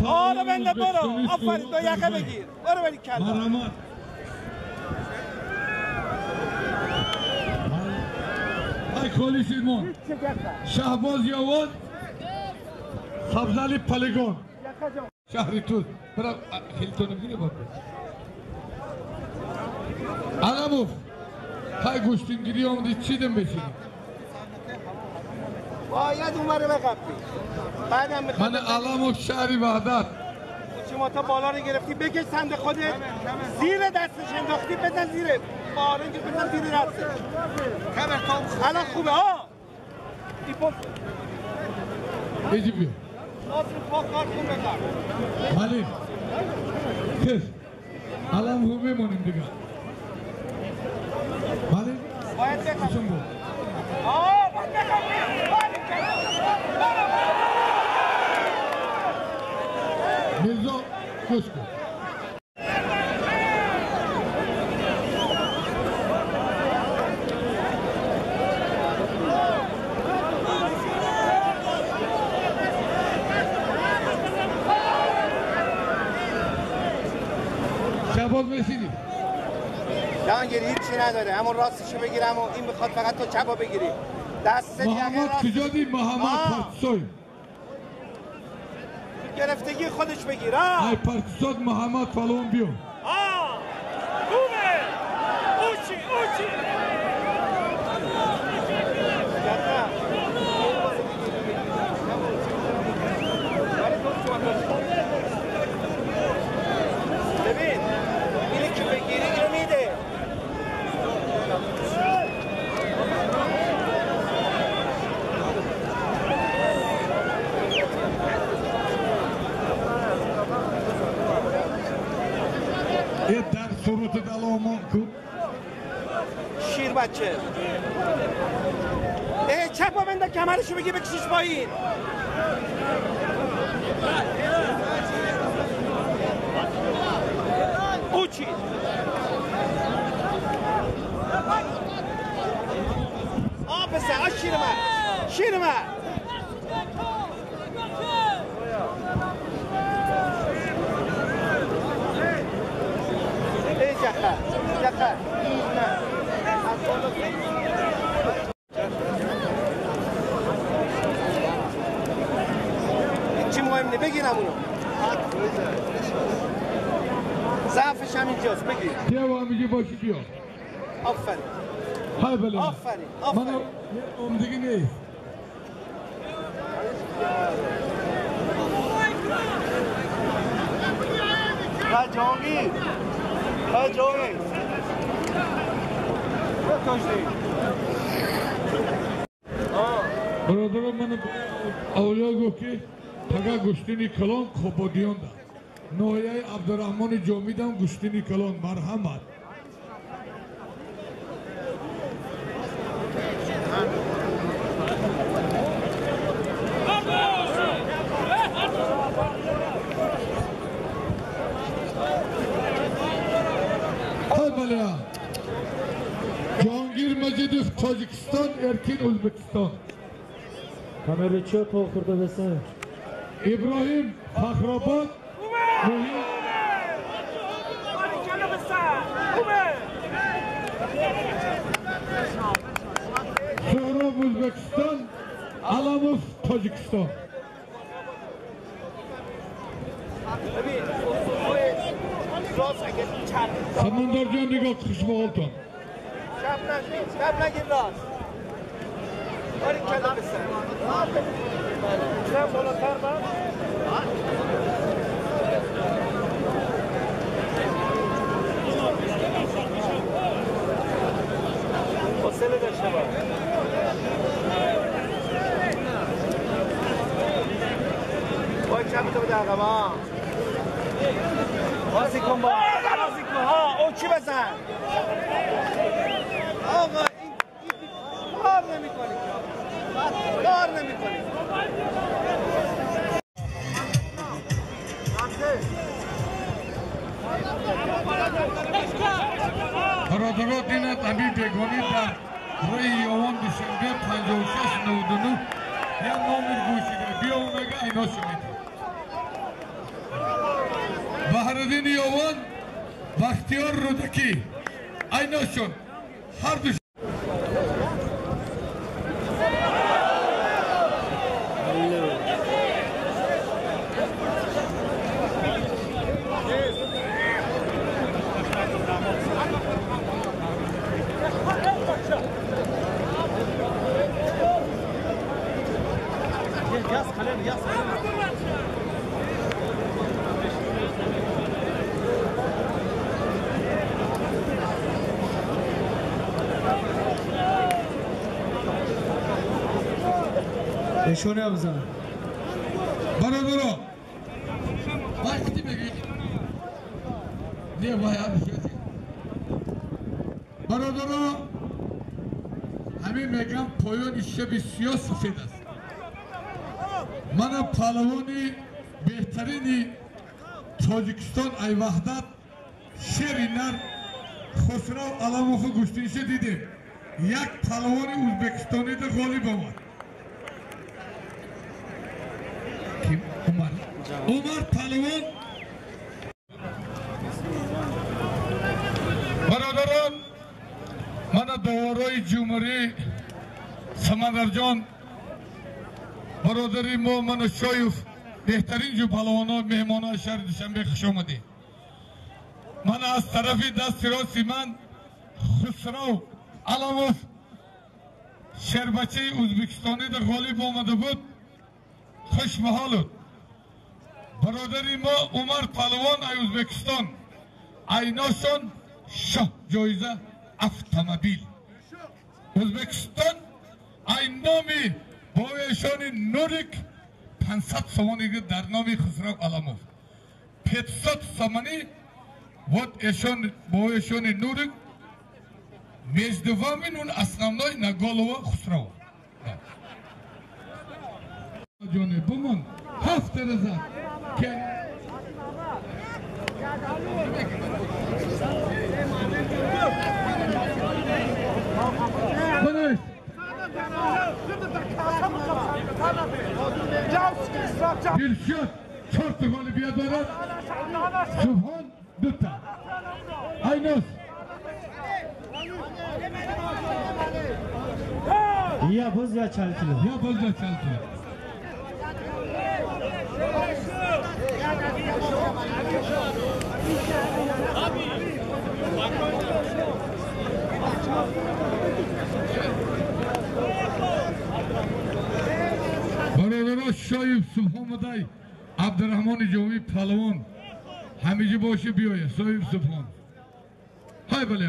آره بنده برو. آفرین، دو یقه بگیر. برو بری کلا. مرحمت. ای خالی سیمون. شهباز یاوان، سبزالی پلگان. شهری توس. برو خیلی تو نمی‌گیری بابا. علموف. های گوشتینگیری آمدی چیدم بشینی. باید اون رو بقپی. بعدم میخواد من علموف شهری وحدت. شما تا بالا رو گرفتی بکش سمت خودت، زیر دستش انداختی بزن زیر آرنج، بزن زیر دستش. الان خوبه ها. ایجی بیا. بله. خیر. الان خوب میمونیم دیگه. بله. باید بقپی. آه باید بقپی. میرزا گوش کن. شهباز رسیدی. جهانگیر هیچی نداره، همون راستشو بگیرم و این میخواد فقط تو چپو بگیری. دست محمد کجا دی؟ محمد پارتسوی گرفتگی خودش بگیر. ای پارتسود محمد فلان بیو. خوبه. اوچی اوچی. در صورت دلامان کن شیر بچه چپا بنده کمرشو بگی بکشیش پایین او چی؟ آ پسر آ شیر من شیر من جخر چی مهم نه بگیرم اونو ضعفش هم اینجاست بگیر بیا با هم میگی باشی بیا آفرین های بله آفرین آفرین من امدگی نیست جانگیر جانگیر برادران من اولیا گفت که پگه گشتینی کلان خوبادیان ده نویه عبدالرحمن جامیدم گشتینی کلان مرحمت Jahongir Majidov Tojikiston, Erkin O'zbekiston. Kamerachi to'xtirdi desa. Ibrohim Faxrobod Muhim So'rob O'zbekiston, Alamov Tojikiston. Samandarjon nigah xushbo'lton. چپ نگیر چپ نگیر راست باری کلا بسر چپ بالاتر بر حوصله داشته باش وای چپ تو بده عقب ها بازی کن با بازی کن ها او چی بزن آقا این کار نمی‌کنی کار نمی‌کنی برادران دینت امیر بگانی در روی یوان دوشنبه 56 99 یا نامیر گوشیده بیا اونگه اینا شمیده بهردین یوان بختیار رودکی اینا شد هر دو نشونه بزن برادران وقتی بگید نه باید برادران همین میگم پایان شب سیاه سفید است من پهلوانی بهترین تاجیکستان ای وحدت شیر نر خسرو علموف گوشتینش دیدیم یک پهلوان ازبکستانی در غالب آمد عمر پهلوان برادران من دوارای جمهوری سمندرجان برادری ما من شایف بهترین جو پهلوانان مهمانان شهر دوشنبه خوش آمدید من از طرف دست راست من خسرو علموف شربچه ازبکستانی در غالب آمده بود خوش به حالت برادری ما عمر پهلوان ای ازبکستان ایناشون شاه جایزه اتومبیل ازبکستان ای نامی بایشان نوریک 500 سومانی در نامی خسرو علموف 500 سومانی Вот эшон, бо эшони Нурик, между вами он основной на голову Хусрава. Ҷони бумон ҳафт раза Dilşad 4 g'olibiyat дорад, Субҳон 2 та. Айнос Я боз я чалкило. Я боз я чалкило. Бародаро, Шоиб Субҳон Мадай, Абдурраҳмони Ҷомӣ палвон ҳамиҷи боши биёя. Соҳиб Субҳон, ҳай бале.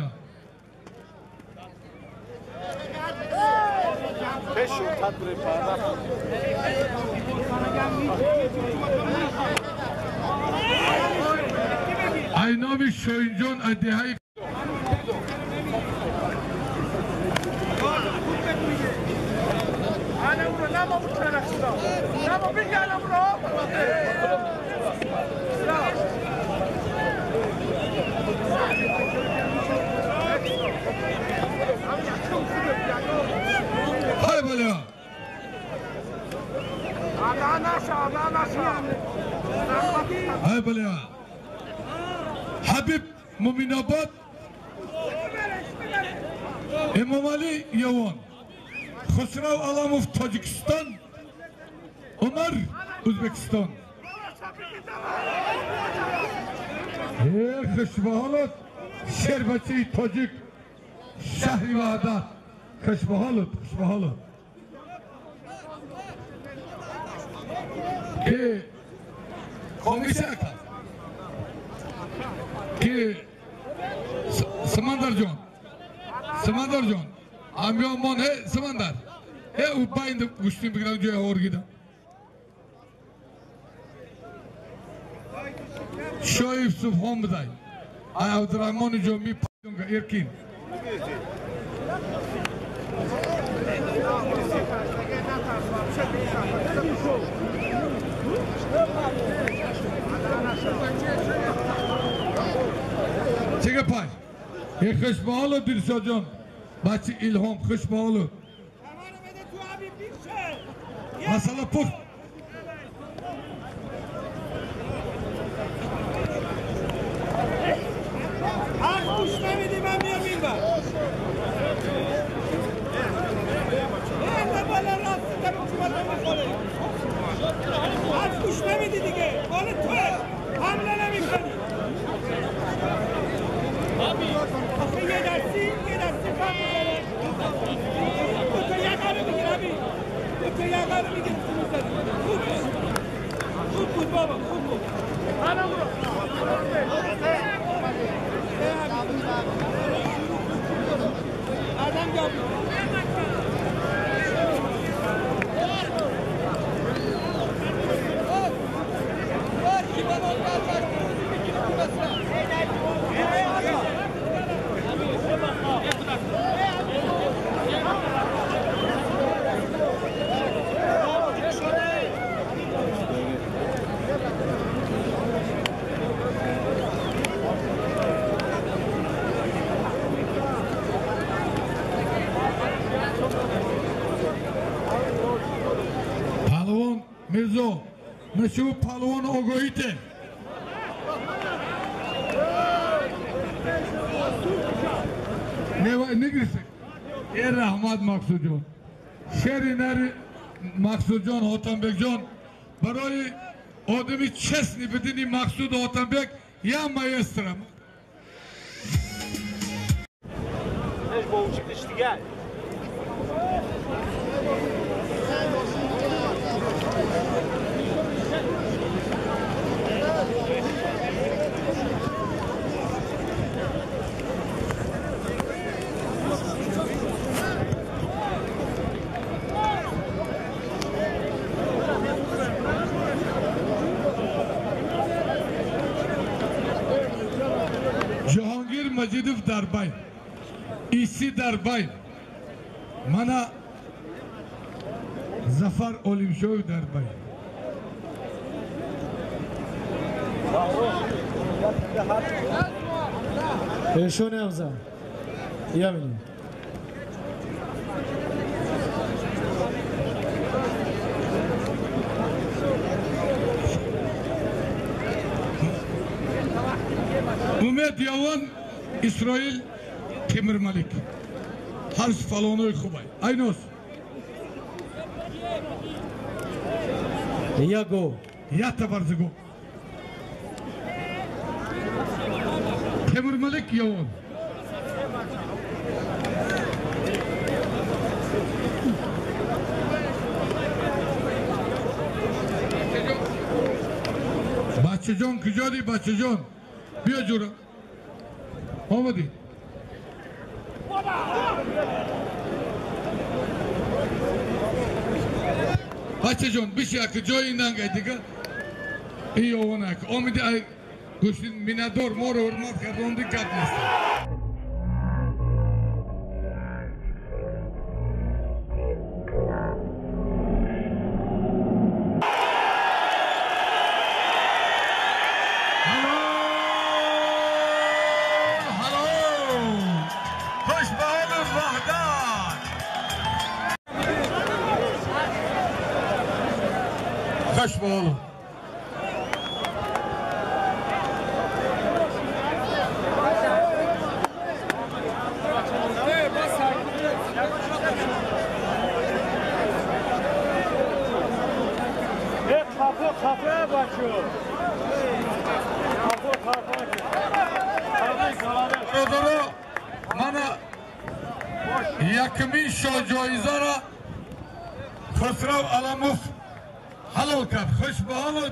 Ай номи Шоинҷон адиҳаи ҳай бале. Ҳай бале. Ҳабиб Муминобод, Эмомалӣ Явон, Хусрав Аламов Тоҷикистон, Умар Ӯзбекистон. Хушбаҳолот, шербачаи тоҷик, шаҳри Ваҳдат. Хушбаҳолот, хушбаҳолот. Ки комиссия ки Самандарҷон, Самандарҷон, амёмон, ҳе Самандар, ҳе у байнд гӯштин бигирам ҷоя ҳоргида. Шоиб Субҳон будай. Ай Абдурраҳмони Ҷомӣ Эркин. Чига пай? Е хушбаҳоло Дилшодҷон, бачи Илҳом хушбаҳоло. Масъала пухт. حق گوش نمیدی من میام این بر. بالا راست میخوره. حرف گوش نمیدی دیگه. مال توه. حمله نمیکنی. آخه یه دستی فرق میزنه. دو تا یقه رو میگیر همین. دو تا یقه رو میگیر میزنی. خوب بود. خوب بود بابا، خوب بود. آدم جا Палвон Мирзо, нашу палвон огоите. Нигрисе. Э раҳмат Мақсудҷон. Шери нари Мақсудҷон Ҳотамбекҷон барои одами честный бидини Мақсуд Ҳотамбек я маэстро. Majidov дар байн, Иси дар байн, мана Зафар Олимшоев дар байн. Эшони Ҳамза ямини. Умед Явон, Исроил Темирмалик. Ҳар фалонои хубай. Айнос. Яго. Ята барзиго. Темирмалик Явон. Бачаҷон куҷоди, бачаҷон? Биё ҷура. Омадӣ. Бачаҷон, биши ака ҷои нангай дига. И Явон ака. Омиди ай гӯшти миннатдор моро ҳурмат кардонди гап нест. Якумин шоҳҷоизаро Хусрав Аламов ҳалол кард. Хушбаҳоло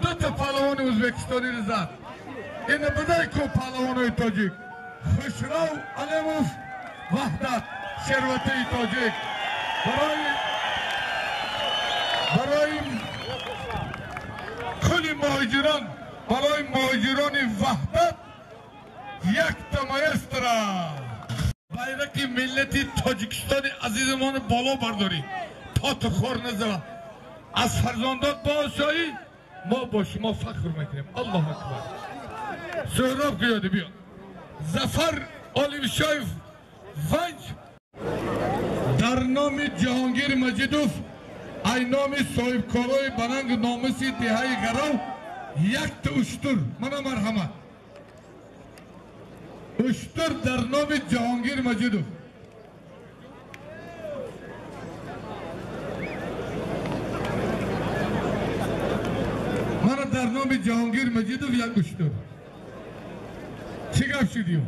дута паҳлавони ӯзбекистониро зад. Ина бидай ку паҳлавонои тоҷик. Хусрав Аламов, Ваҳдат, шерватаи тоҷик. Барои кулли муҳоҷирон, барои муҳоҷирони Ваҳдат якта маэстро байрақи миллати Тоҷикистони азизамонро боло бардорӣ то ту хор назавад. Аз фарзандот бо осоӣ мо бо шумо фахр мекунем. Аллоҳу акбар. Суҳроб куёди биё. Зафар Олимшоев Ванҷ дар номи Ҷаҳонгир Маҷидов ай номи соҳибкорои бананг номуси деҳаи Гарав якта уштур. Мана марҳамат. Уштур дар номи Ҷаҳонгир Маҷидов. Мана дар номи Ҷаҳонгир Маҷидов як уштур. Чӣ гап шудиё?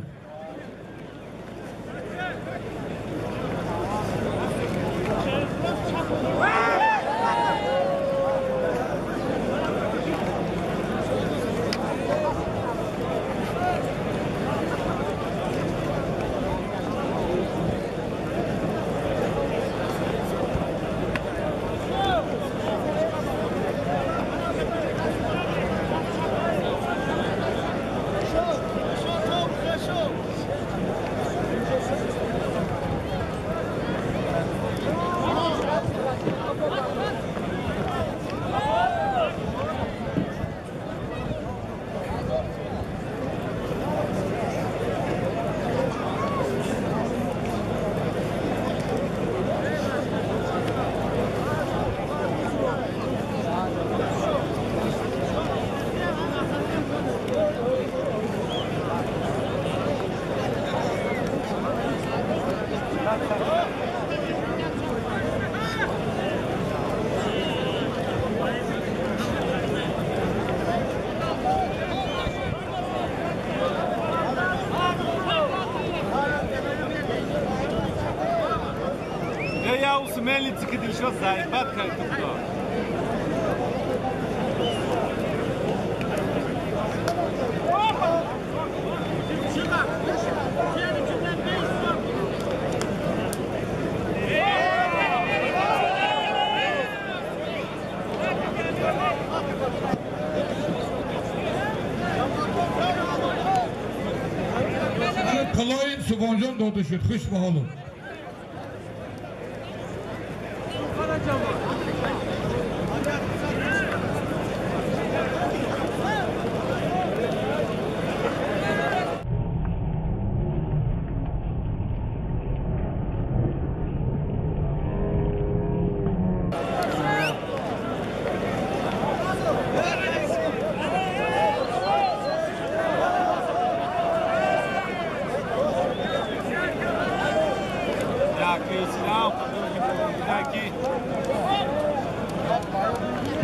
Тилои Субонҷон дода шуд. Хуш ба ҳолу.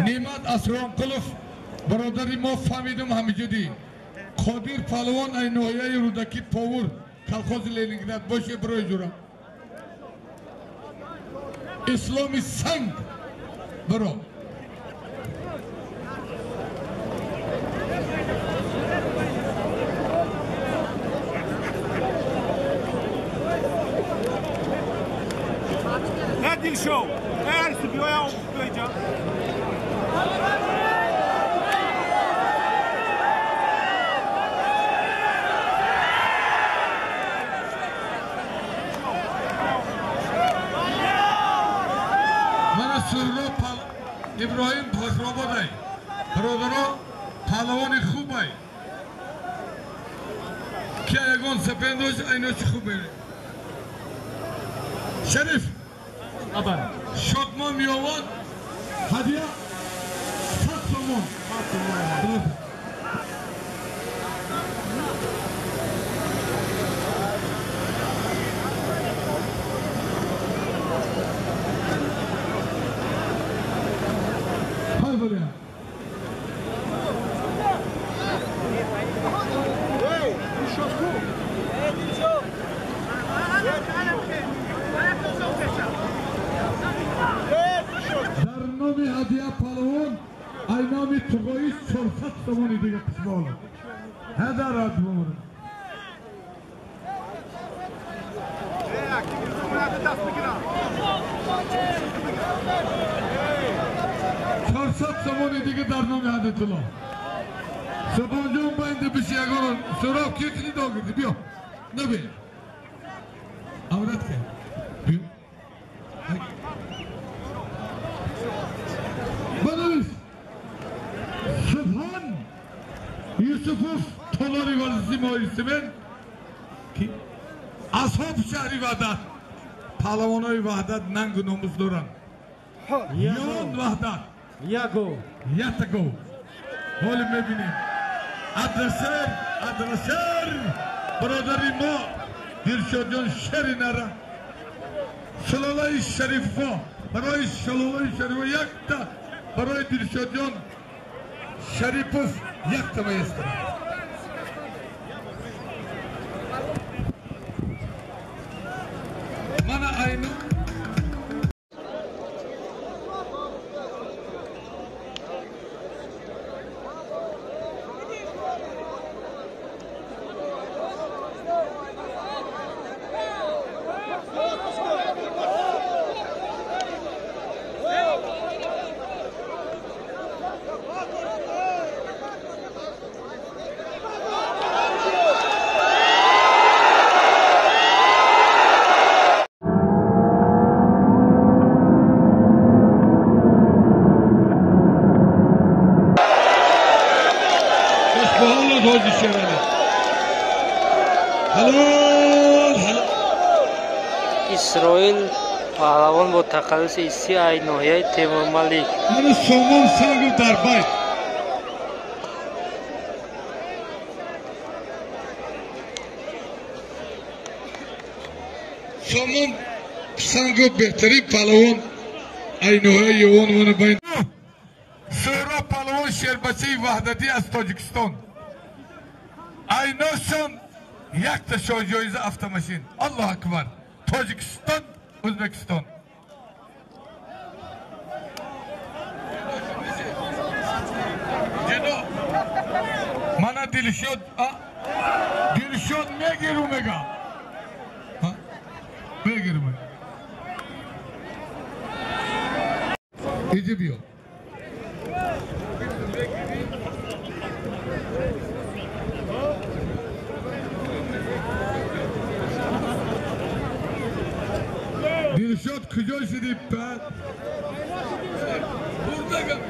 Неъмат Асронқулов бародари мо фаҳмидум ҳамиҷудӣ. Қодир палвон ай ноҳияи Рӯдакӣ Повур колхози Ленинград боше бирои ҷура. Исломи санг биро. Не Дилшод, не биёя биёиҷа. Мана Суҳроб Иброҳим Фахрободай бародаро паҳлавони хубай ки ягон сапендош айночи хуб Шариф Шодмон меовад ҳадия 100 сомон. Дар номи ҳадия палвон ай номи туғои 400 сомони дига қисмолад. Ҳадарат бумур. Сомони дига дар номи Ҳадиятулло. Субонҷон байнда биши ягон Суҳроб ки кини догирди биё. Набин. Аврат ке. Биё. Банавис. Субҳон Юсуфов толори варзиши моҳири семент ки асҳоб шаҳри Ваҳдат паҳлавонои Ваҳдат нангу номус доранд. Ён Ваҳдат. Яго. Ятаго. Ҳоле мебинем. Адрасер, адрасер бародари мо Дилшодҷон шери нара шалолаи Шарифо барои шалолаи Шарифо якта барои Дилшодҷон Шарипов якта меистад. Мана айну Исроил паҳлавон бо тақаллуси Иси ай ноҳияи Темурмалик. Мана Сомон сангу дар байт. Сомон сангу беҳтарин паҳлавон ай ноҳияи Ёвон мана байн. Суҳроб паҳлавон шербачаи Ваҳдатӣ аз Тоҷикистон. Айношон якта шоҳҷоиза автомашин. Аллоҳ акбар. Тоҷикистон, Ӯзбекистон. Ҷино мана Дилшод, Дилшод мегиру мега. Мегиру мега. Иди биё. Дилшод куҷо шуди пад? Бурдагам.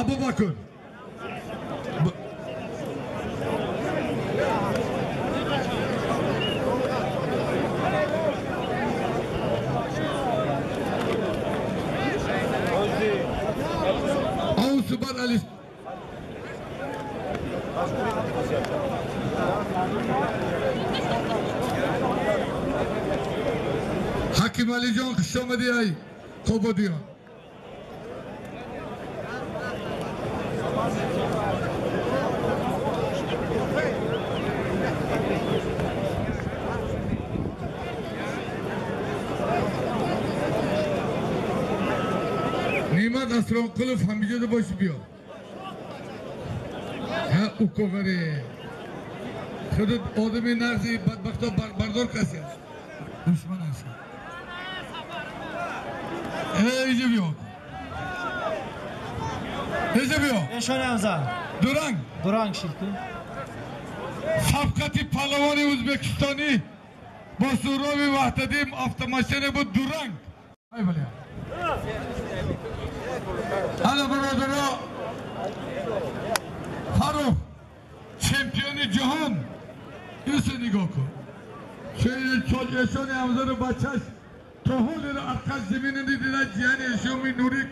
Абубакр. Аусубар Али. Ҳаким Алиҷон, хуш омадӣ ай Қободиён. Неъмат Асронқулов ҳамиҷода боши биё. Ҳа уковаре. Худат одами нарзи бадбахто бардор каси аст. Душман аст. Иҷа биё. Иҷа биё. Эшони Ҳамза. Дуранг. Дуранг шид ку. Сабқати палавони ӯзбекистонӣ бо Суроби Ваҳдатӣ автомашине буд Дуранг. Ай бале. Ана бародаро, Фарух чемпиони ҷаҳон. Исе нигоҳ кун. Эшони Ҳамзаро бачаш то ҳолеро арқаш замина дидина ҷияни эшоми Нурик.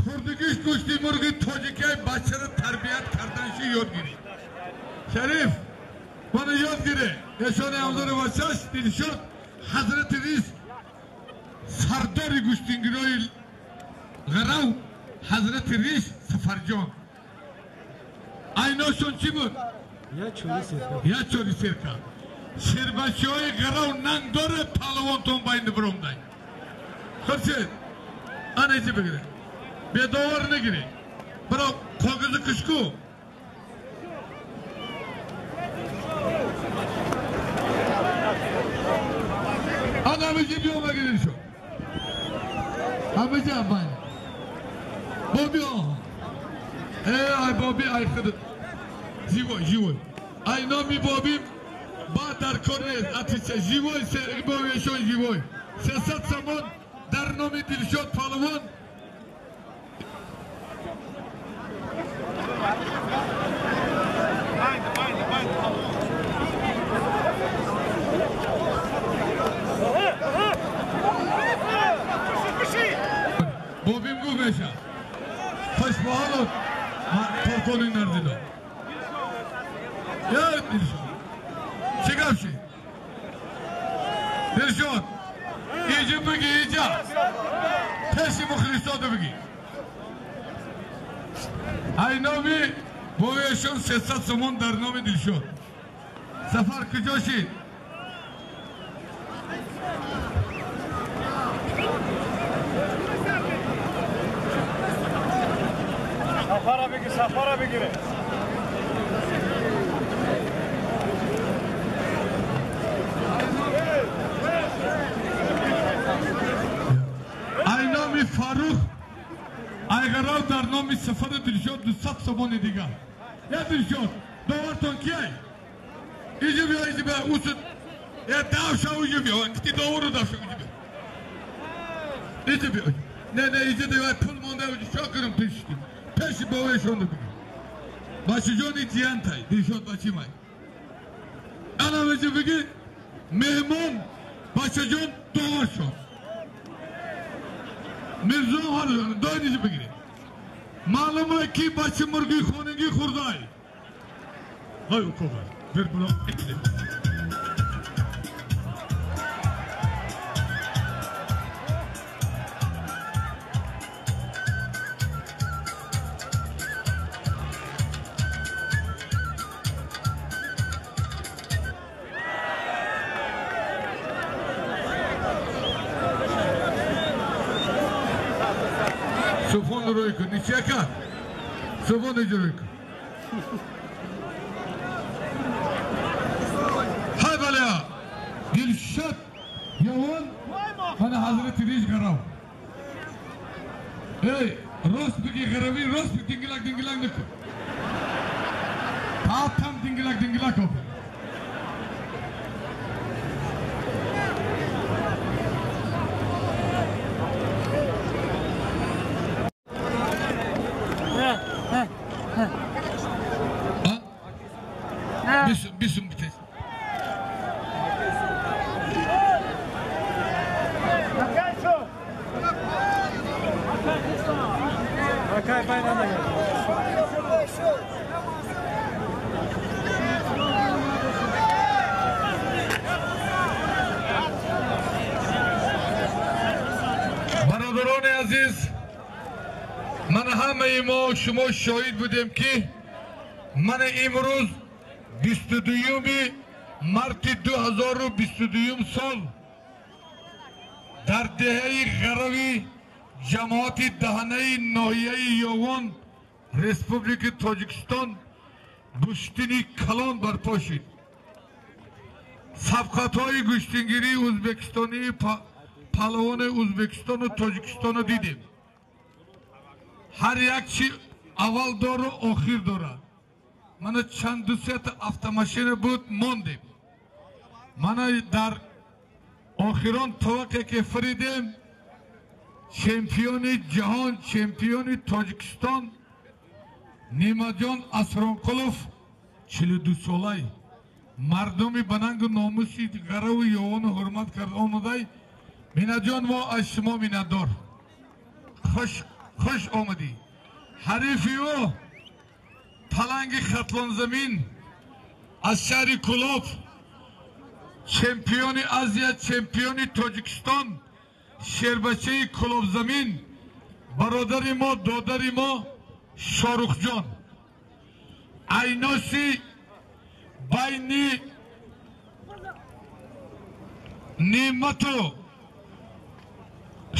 Хурдигиш гӯшти мурғи тоҷикай бачаро тарбият карданши ёд гирид. Шариф, мана ёд гире. Эшони Ҳамзаро бачаш Дилшод Ҳазрати Рис сардори гӯштингирои Ғарав Ҳазрати Рис Сафарҷон. Айношон чӣ буд? Як чори серка. Шербачиҳои Ғарав нанг дорад, паҳлавонтон байни биромдай. Хуршед, ана ичи бигире. Бедовар нагире. Биро коғизи кишку. Ана ҳамиҷи биё магиришо. Ҳамиҷи абайн. Боби оҳ. Ай боби ай худат. Живой, живой. Ай номи боби ба дар кор нест. Атича живой, боби эшон живой. 300 сомон дар номи Дилшод палвон. Бобим гуфт меша. Хушбаҳолот коркони нарзидо. Я Дилшод. Чӣ гап шид? Дилшод, иҷи бигӣ, иҷа. Пеши мухлисоду бигӣ. Ай номи бояшон 300 сомон дар номи Дилшод. Сафар куҷо шид? Сафара бигир, сафара бигире. Ай номи Фарух Айғарав дар номи Сафари Дилшод 200 сомони дигар. Я Дилшод, довартон кияй? Иҷи биё, иҷи биё, усуд. Я давша уҷи биё, кити довару давша уҷи биё. Иҷи биё. Не, не, иҷи девай пул монда уҷи чо кунам пешти. Пеши боваешонду бигир. Бачиҷони ҷиянтай, Дилшод бачимай. Ана иҷи бигир, меҳмон бачаҷон довар шод. Мирзо дойниҷи бигиред. Маълуме ки бачи мурғи хонагӣ хӯрдай. Ай укова, бир було. Суфон рӯй кун, ничья кард. Суфон рӯй кун. Ҳай баля. Дилшод Явон мана Ҳазрати Риш Гарав. Эй, рост бигӣ Гаравӣ, рост бигӣ, дингилак дингилак накун. Там дингилак дингилак офер. Бисум битес. Бародарони азиз, ман ҳамаи мо шумо шоҳид будем ки ман имрӯз 22 марти 2022 сол дар деҳаи Ғарави ҷамоати Даҳанаи ноҳияи Ёвон Республики Тоҷикистон гӯштини калон барпо шид. Сабқатҳои гӯштингирии ӯзбекистонии паҳлавони Ӯзбекистону Тоҷикистону дидем. Ҳар як чи аввал дору охир дорад. Мана чанд дусета автомашина буд, мондем. Мана дар охирон тавақе ки фиридем, чемпиони ҷаҳон, чемпиони Тоҷикистон Неъматҷон Асронқулов 42 солай мардуми ба нангу номуси Ғараву Ёвону ҳурмат кард омадай. Минатҷон, мо аз шумо миннатдор. Хуш омадӣ. Ҳарифи ӯ паланги Хатлонзамин аз шаҳри Кулоб, чемпиони Азия, чемпиони Тоҷикистон, шербачаи Кулобзамин, бародари мо, додари мо Шорухҷон. Айноси байни Неъмату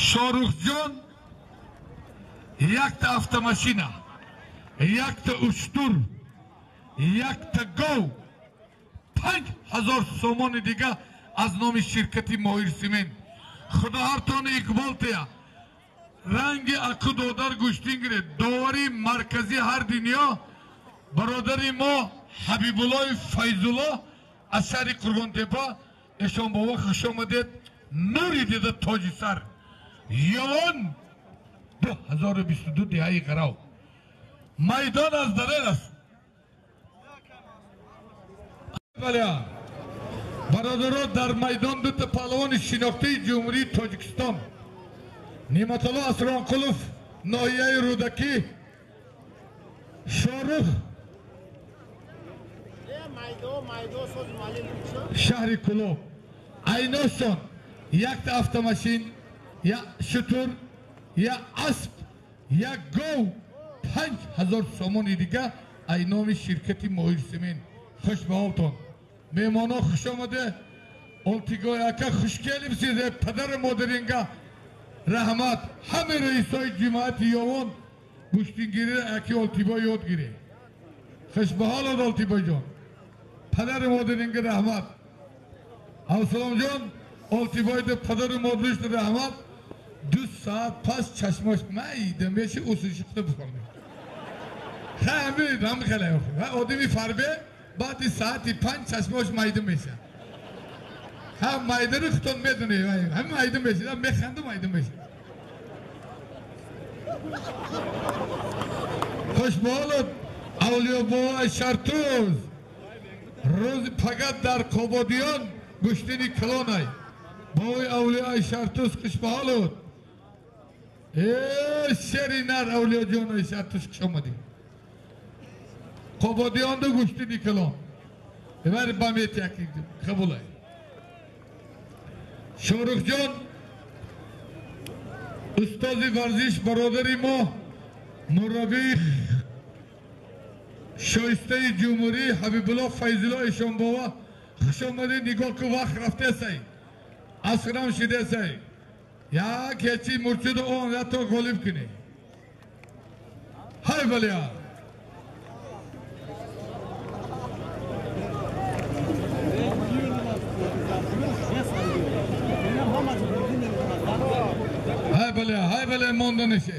Шорухҷон якта автомашина, якта уштур, якта гов, 5000 сомони дига аз номи ширкати Моҳир Симент. Худо ҳартони иқбол тия. Ранги аку додар гӯштин гиред. Довари маркази ҳар дунё бародари мо Ҳабибуллои Файзулло аз шаҳри Қурғонтепа. Эшон бобо, хуш омадед. Нури дида тоҷи сар. Ёвон 2022 деҳаи Ғарав. Майдон аз дарер аст. Бародаро, дар майдон дута паҳлавони шинохтаи Ҷумҳурии Тоҷикистон Неъматулло Асронқулов ноҳияи Рӯдакӣ, Шорух шаҳри Кулоб. Айношон якта автомашин, як шутур, як асп, як гов, 5000 сомони дига ай номи ширкати Моҳир Симент. Хуш ба ҳолтон. Меҳмоно, хуш омаде. Олтигои ака, хуш келибсиз. Падару модаринга раҳмат. Ҳамаи раисои ҷамоати Ёвон гӯштингириро аки Олтибой ёд гиред. Хуш ба ҳолот, Олтибойҷон. Падару модаринга раҳмат. Ҳавсаломҷон, Олтибойда падару модаришда раҳмат. 2 соат пас чашмош майда меши, усушиқта бихонем. Ҳамин хеле одами фарбе баъди саати 5 чашмош майда мешавад. Ҳам майдаро худтон медонед, ҳам майда мешавад, механду майда мешавад. Хуш ба ҳолот, Авлиёбобои Шартуз. Рӯзи пагат дар Қободиён гӯштини калонай. Бобои Авлиёи Шартуз, хуш ба ҳолот. Э, шери нар Авлиёҷонои Шартуз, хуш омадӣ. Қободиёнду гӯштини калон. Вари бамет яки қабулай. Шорухҷон устози варзиш, бародари мо, мураббии шоистаи ҷумҳурӣ Ҳабибулло Файзулло Эшонбова, хуш омадед. Нигоҳ ку, вақт рафтесай, асрам шидесай. Як ҳечи мурчуду он ято ғолиб кунӣ. Ҳай балия. Ҳай балия, ҳай балия монда неше.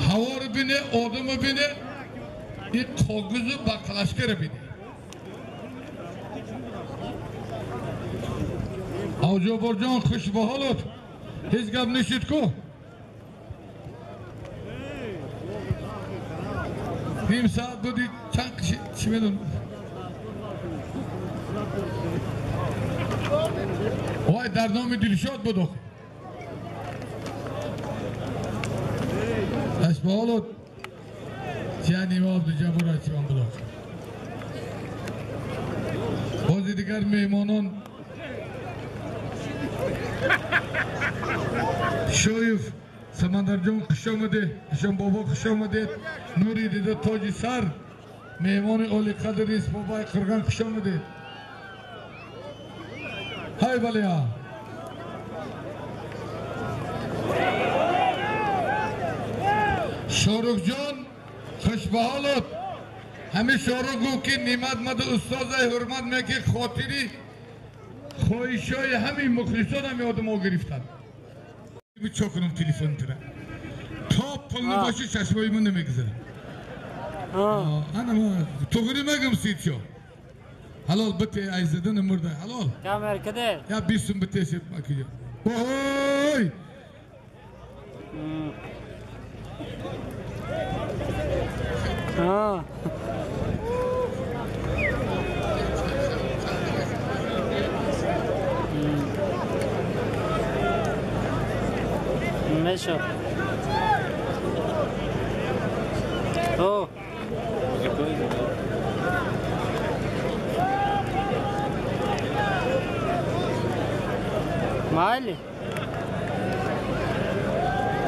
Ҳаворо бине, одамо бине, и коғизу бақалашкара бине. Авҷоборҷон хуш ба ҳолот. Ҳеҷ гап нешид ку? Ним соат буди чанд киши чӣ медонам. Вай дар номи Дилшод буд охи. Хуш ба ҳолот. Ҷаним Абдуҷаббор ачиван буд охи. Бози дигар меҳмонон Шоев Самандарҷон хуш омадед, Ишон бобо хуш омадед, Нури дида тоҷи сар, меҳмони олиқадр Рис бобои Қирған хуш омадед. Ҳай балия. Шоруқҷон хуш ба ҳолот. Ҳамин Шоруқ гуфт ки нимат мада устозай ҳурмат меки хотири хоҳишҳои ҳамин мухлисон ҳами одамо гирифтанд. Чо кунам телефон тира? То пул набоши чашмои ман намегузарад. Ана ман туғри мегам ситшо. Ҳалол бите ай задан мурда ҳалол. Камер каде? Я 20 сум бите сит макиҷо. Ой! Мешо. О. Майли.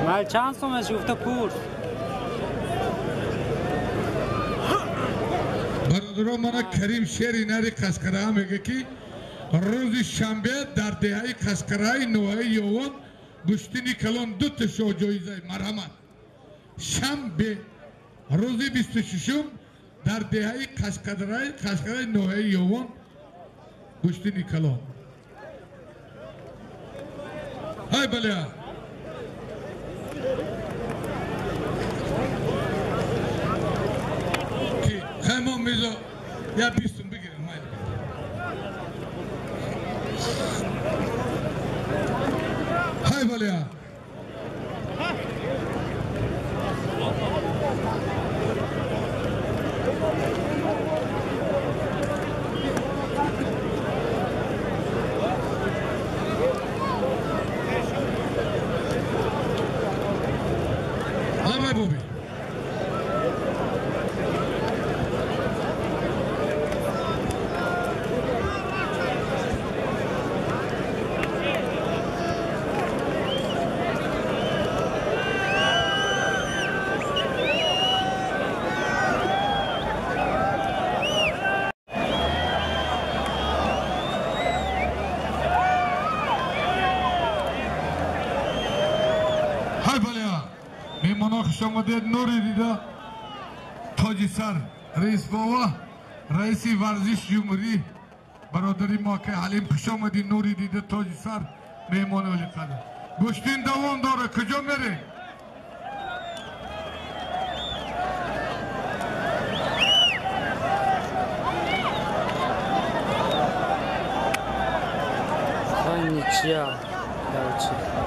Майл чанд сум гуфта пурс. Бародарон мана Карим шери нари Қашқараҳа мега ки рӯзи шанбе дар деҳаи Қашқараҳаи ноҳияи Ёвон гӯштини калон дута шоҳҷоизаи марҳамат. Шанбе рӯзи 26-ум дар деҳаи Қашқараи ноҳияи Ёвон гӯштини калон. Ҳай балия. Ки хаймон мизо я 20 сум бигирам майли. Ҳай балия. Лабай боби. Омадед Нури дида тоҷи сар раис бова раиси варзиш ҷумҳурӣ бародари мо ака Ҳалим хуш омадӣ. Нури дида тоҷи сар меҳмони олиқадр. Гӯштин давом дора, куҷо мерем? Ничья. Короче.